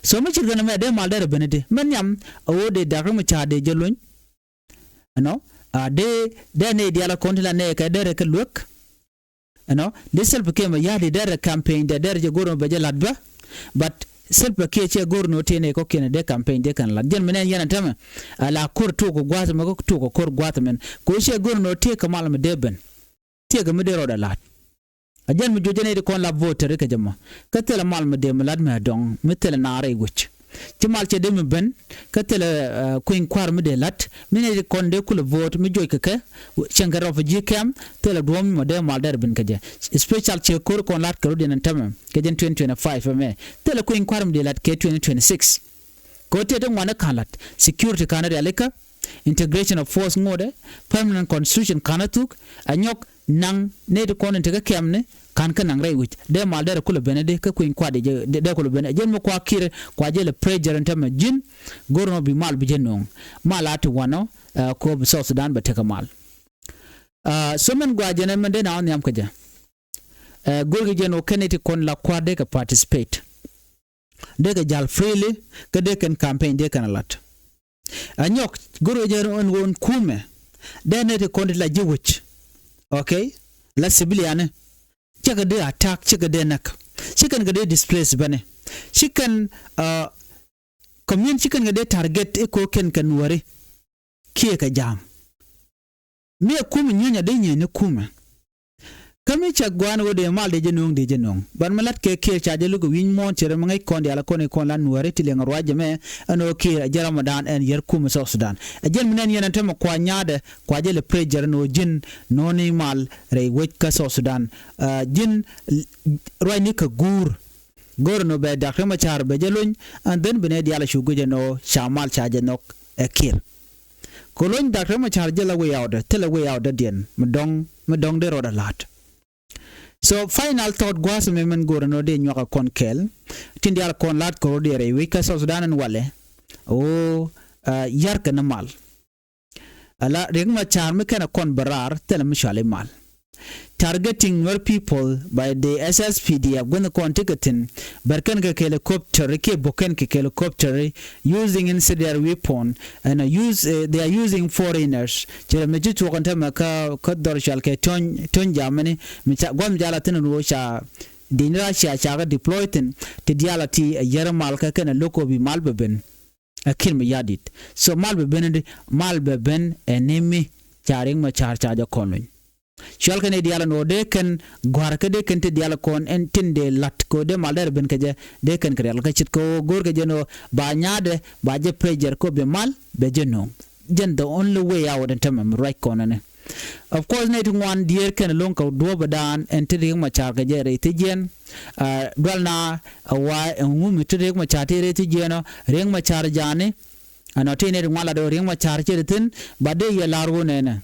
So mi ce̱tkɛ nɛmɛ dee mal derɛ ben idi. Mɛ nhiam a ɣöö dee Dak Riɛk Macar dee jɛ lony. Ɛnɔ, a dee, dee nɛy diaal a kɔn ti la nɛy kɛ derɛ kɛ luek. Ɛnɔ, di Salva Kiir Mayardit derɛ campaign dɛ derɛ jɛ go̱r nɔ bɛ jɛ la̱t bä. But Salva Kiir cɛ go̱r nɔ tëë nɛy kɔ̱kiɛn dee campaign dee kɛn la̱t. Jɛn mi nɛn yɛn a tämɛ. Ala ko̱r tuɔk kɛ gua̱a̱th mɛ kɛ tuɔk kɛ ko̱r gua̱a̱th mɛn. Kɛ ɣöö cɛ go̱r nɔ tëë kɛ mal mi dee ben. Tëë kɛ mi dee rɔɔdɛ la̱t. A jɛn mi juɔc jɛ nɛy ti kɔn la voter kɛ jɛ mɔ. Kä thilɛ mal mi dee mi la̱t mi a dɔŋ, mi thilɛ naar rɛy wec. Ci mal cɛ dee mi ben, kä thilɛ, ɛ, kui̱ny kua̱r mi dee la̱t, mi nɛy ti kɔn dee kulɛ vote, mi juɔc kɛ kɛ, cieŋ kɛ refugee camp, thilɛ duɔ̱ɔ̱m mi dee mal derɛ ben kɛ jɛ. Special cɛ ko̱r kɔn la̱t kɛ rut yɛn ɛn tämɛ, kɛ jɛn twenty twenty-five ɛmɛ. Thilɛ kui̱ny kua̱r mi dee la̱t kɛ twenty twenty-six. Kɛ ɣöö tëë ti ŋuan ɛ ka̱n la̱t, security ka̱n ɛ rialikä, integration of force ŋotdɛ, permanent constitution ka̱n ɛ thuk, ɛ nyɔk naŋ nɛy ti kɔn in te kä kɛmni, ka̱n kä naŋ rɛy wi̱c. Dee mal derɛ kulɛ ben ɛ di, kä kui̱ny kua̱r dee jɛ, dee, dee kulɛ ben ɛ. Jɛn mi kua̱r Kiir, kua̱r jɛ lɛ pressure in tämɛ ji̱n, go̱r nɔ bi mal bi jɛ no̱o̱ŋ. Mal a ti wanɔ, ɛ, kɛ ɣöö bi South Sudan bɛ tekɛ mal. Ɛ, so mɛn gua̱a̱ jɛn ɛmɛn dee na wä nhiam kä jɛ. Ɛ, go̱r kɛ jɛn ɣöö kɛn nɛy ti kɔn la kua̱r dee kɛ participate. Dee kɛ jal freely, kä dee kɛn campaign dee kɛn a la̱t. A nyɔk, go̱r kɛ jɛ ɛn ɣöö ɛn kumɛ. Dee nɛy ti kɔn ti la ji̱ wec. Okay? La civilian ni. Cɛ kɛ dee attack, cɛ kɛ dee näk. Ci kɛn kɛ dee displace bäni. Ci kɛn, uh, community ci kɛn kɛ dee target i̱ ko̱ kɛn kɛ nuääri. Kiɛ kɛ ja̱a̱ŋ. Mi ɛ kumɛ nyieeny a dee nyieeny ni kumɛ. Kä mi cɛ gua̱a̱n ɣöö dee mal dee jɛ no̱o̱ŋ, dee jɛ no̱o̱ŋ. Ban mi la̱t kɛ Kiir ca jɛ luk ɛ wi̱ny muɔ̱ɔ̱n cɛ rɛ mi ŋäc kɔn diaal kɔn i̱ kɔn la nuääri ti liɛŋ ruac jɛ mɛ. Ɛn ɣöö Kiir ɛ jɛn Ramadan ɛn yär kumɛ South Sudan. Ɛ jɛn mi nɛn yɛn ɛn tämɛ kua̱ nya̱a̱dɛ kua̱ jɛ lɛ pressure ɛn ɣöö ji̱n no̱o̱ni mal rɛy wec kä South Sudan. Ɛ, ji̱n ruacni kɛ guur. Go̱r ɛn ɣöö bɛ Dak Riɛk Macar bɛ jɛ lony, and then bi nɛy diaal a cu guic ɛn ɣöö ca mal ca jɛ nhɔk ɛ Kiir. Kɛ lony Dak Riɛk Macar jɛ la way out, thilɛ way out dɔ̱diɛn mi dɔ̱ŋ, mi dɔ̱ŋ dee rɔɔdɛ la̱t. So final thought gua̱a̱th mi min go̱o̱rä nɔ dee nyuak a kɔn kɛɛl. Tin diaal kɔn la̱t kɛ rɔ dee rɛy wec kä South Sudan ɛn walɛ. Ɣöö, ah, ya̱rkɛ ni mal. Ala Riek Machar mi kɛn a kɔn bɛ raar thilɛ mi cuali mal. Targeting Nuer people by the S S P D F gua̱n kɔn ti kɛ thi̱n. Bɛr kɛn kɛ helicopter kiɛ bok kɛn kɛ helicopter using incendiary weapon and, uh, use, uh, they are using foreigners. Cɛ mi ci tuɔk ɛn tämɛ kä, kä dhɔr cual kɛ töny, töny Germany. Mi ca gua̱n mi ca la thi̱n ɛn ɣöö ca dini Russia ca kɛ deploy thi̱n ti diaal a ti a yɛr mal kä kɛn a lo̱k ɣöö bi mal bɛ ben. A Kiir Mayardit. So mal bɛ ben di, mal bɛ ben ɛ ni mi ca Riek Machar ca jɛ kɔn luny. Cual kɛn i̱ diaal ɛn ɣöö dee kɛn gua̱r kä dee kɛn ti diaal kɔn ɛn tin dee la̱t kɛ ɣöö dee mal dee rɛ ben kɛ jɛ dee kɛn kɛ rial kä ce̱tkɛ ɣöö go̱o̱r kɛ jɛ ɛn ɣöö ba nyaadɛ ba jɛ pressure kɛ ɣöö bɛ mal bɛ jɛ nööŋ. Jɛn the only way out ɛn tämɛ mi ruac kɔn ɛnɛ. Of course nɛy ti ŋuan diëër kɛn lo̱ŋ kɛ duɔ̱ɔ̱pdan ɛn ti Riek Machar kɛ jɛ rɛy thi̱jiɛn. Ah, dual na, ah, wa ɛŋu mi ti Riek Machar ti rɛy thi̱jiɛn ɔ, Riek Machar jani. Ɛnɔ ti nɛy ti ŋuan lat ɣöö Riek Machar cɛ ti thi̱n ba dee yɛ la̱r wun ɛnɛ.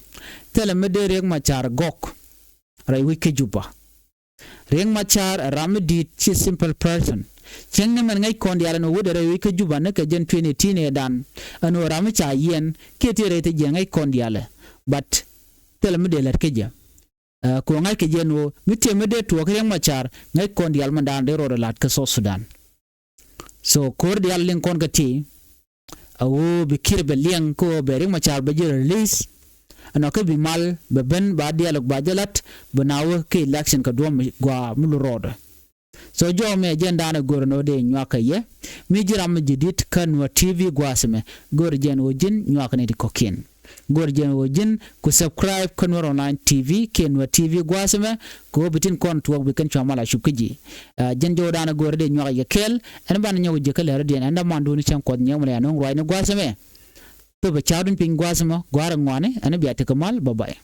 Thilɛ mi dee Riek Machar gɔk rɛy wec kä Juba. Riek Machar ɛ ram mi di̱i̱t, ci simple person. Cieŋni mɛn ŋäc kɔn diaal ɛn ɣöö wut ɛ rɛy wec kä Juba ni kɛ jɛn twenty eighteen ɛ dan. Ɛn ɣöö ram mi ca yiɛn kiɛ ti rɛy thi̱jiɛn ŋäc kɔn diaal ɛ. But thilɛ mi dee lät kä jɛ. Ɛ, kɛ ɣöö ŋa̱ckɛ jɛ ɛn ɣöö mi tiɛm mi dee tuɔɔk Riek Machar ŋäc kɔn diaal mindan dee rɔɔdɛ la̱t kä South Sudan. So ko̱r diaal liŋ kɔn kä ti a ɣöö bi Kiir bɛ liɛŋ kä ɣöö bɛ Riek Machar bɛ jɛ release. Ɛnɔ kä bi mal bɛ ben ba diaal ba jɛ la̱t bɛ na wä kä election kɛ duɔ̱ɔ̱p mi gɔaa mi lu rɔɔdɛ. So jɔw mi ɛ jɛn da̱a̱n ɛ go̱r ɛn ɣöö dee nyuak kɛ yɛ mi ji̱ ram mi ji̱ di̱t kä Nuer T V gua̱a̱th ɛmɛ. Go̱r jɛn ɣöö ji̱n nyuak ni ti kɔ̱kiɛn. Go̱r jɛn ɣöö ji̱n ku subscribe kä Nuer Online T V kiɛ Nuer T V gua̱a̱th ɛmɛ. Kɛ ɣöö bi tin kɔn tuɔɔk bi kɛn cua mal a cup kä ji̱. Ah, jɛn jɔw da̱a̱n ɛ go̱r ɛ dee nyuak kɛ yɛ kɛɛl. Ɛn banɛ nyɔk ji̱ kä lɛr ɛ diɛn ɛn dämandu ni cäŋ Kuɔth Nyiɛɛk mi lɛ ya no̱o̱ŋ ruacni gua̱a̱th ɛmɛ. Thop ɛ ca̱r duny piny gua̱a̱th ɛmɔ gua̱a̱r ɛ ŋuani ɛn bia tekɛ mal. Bye bye.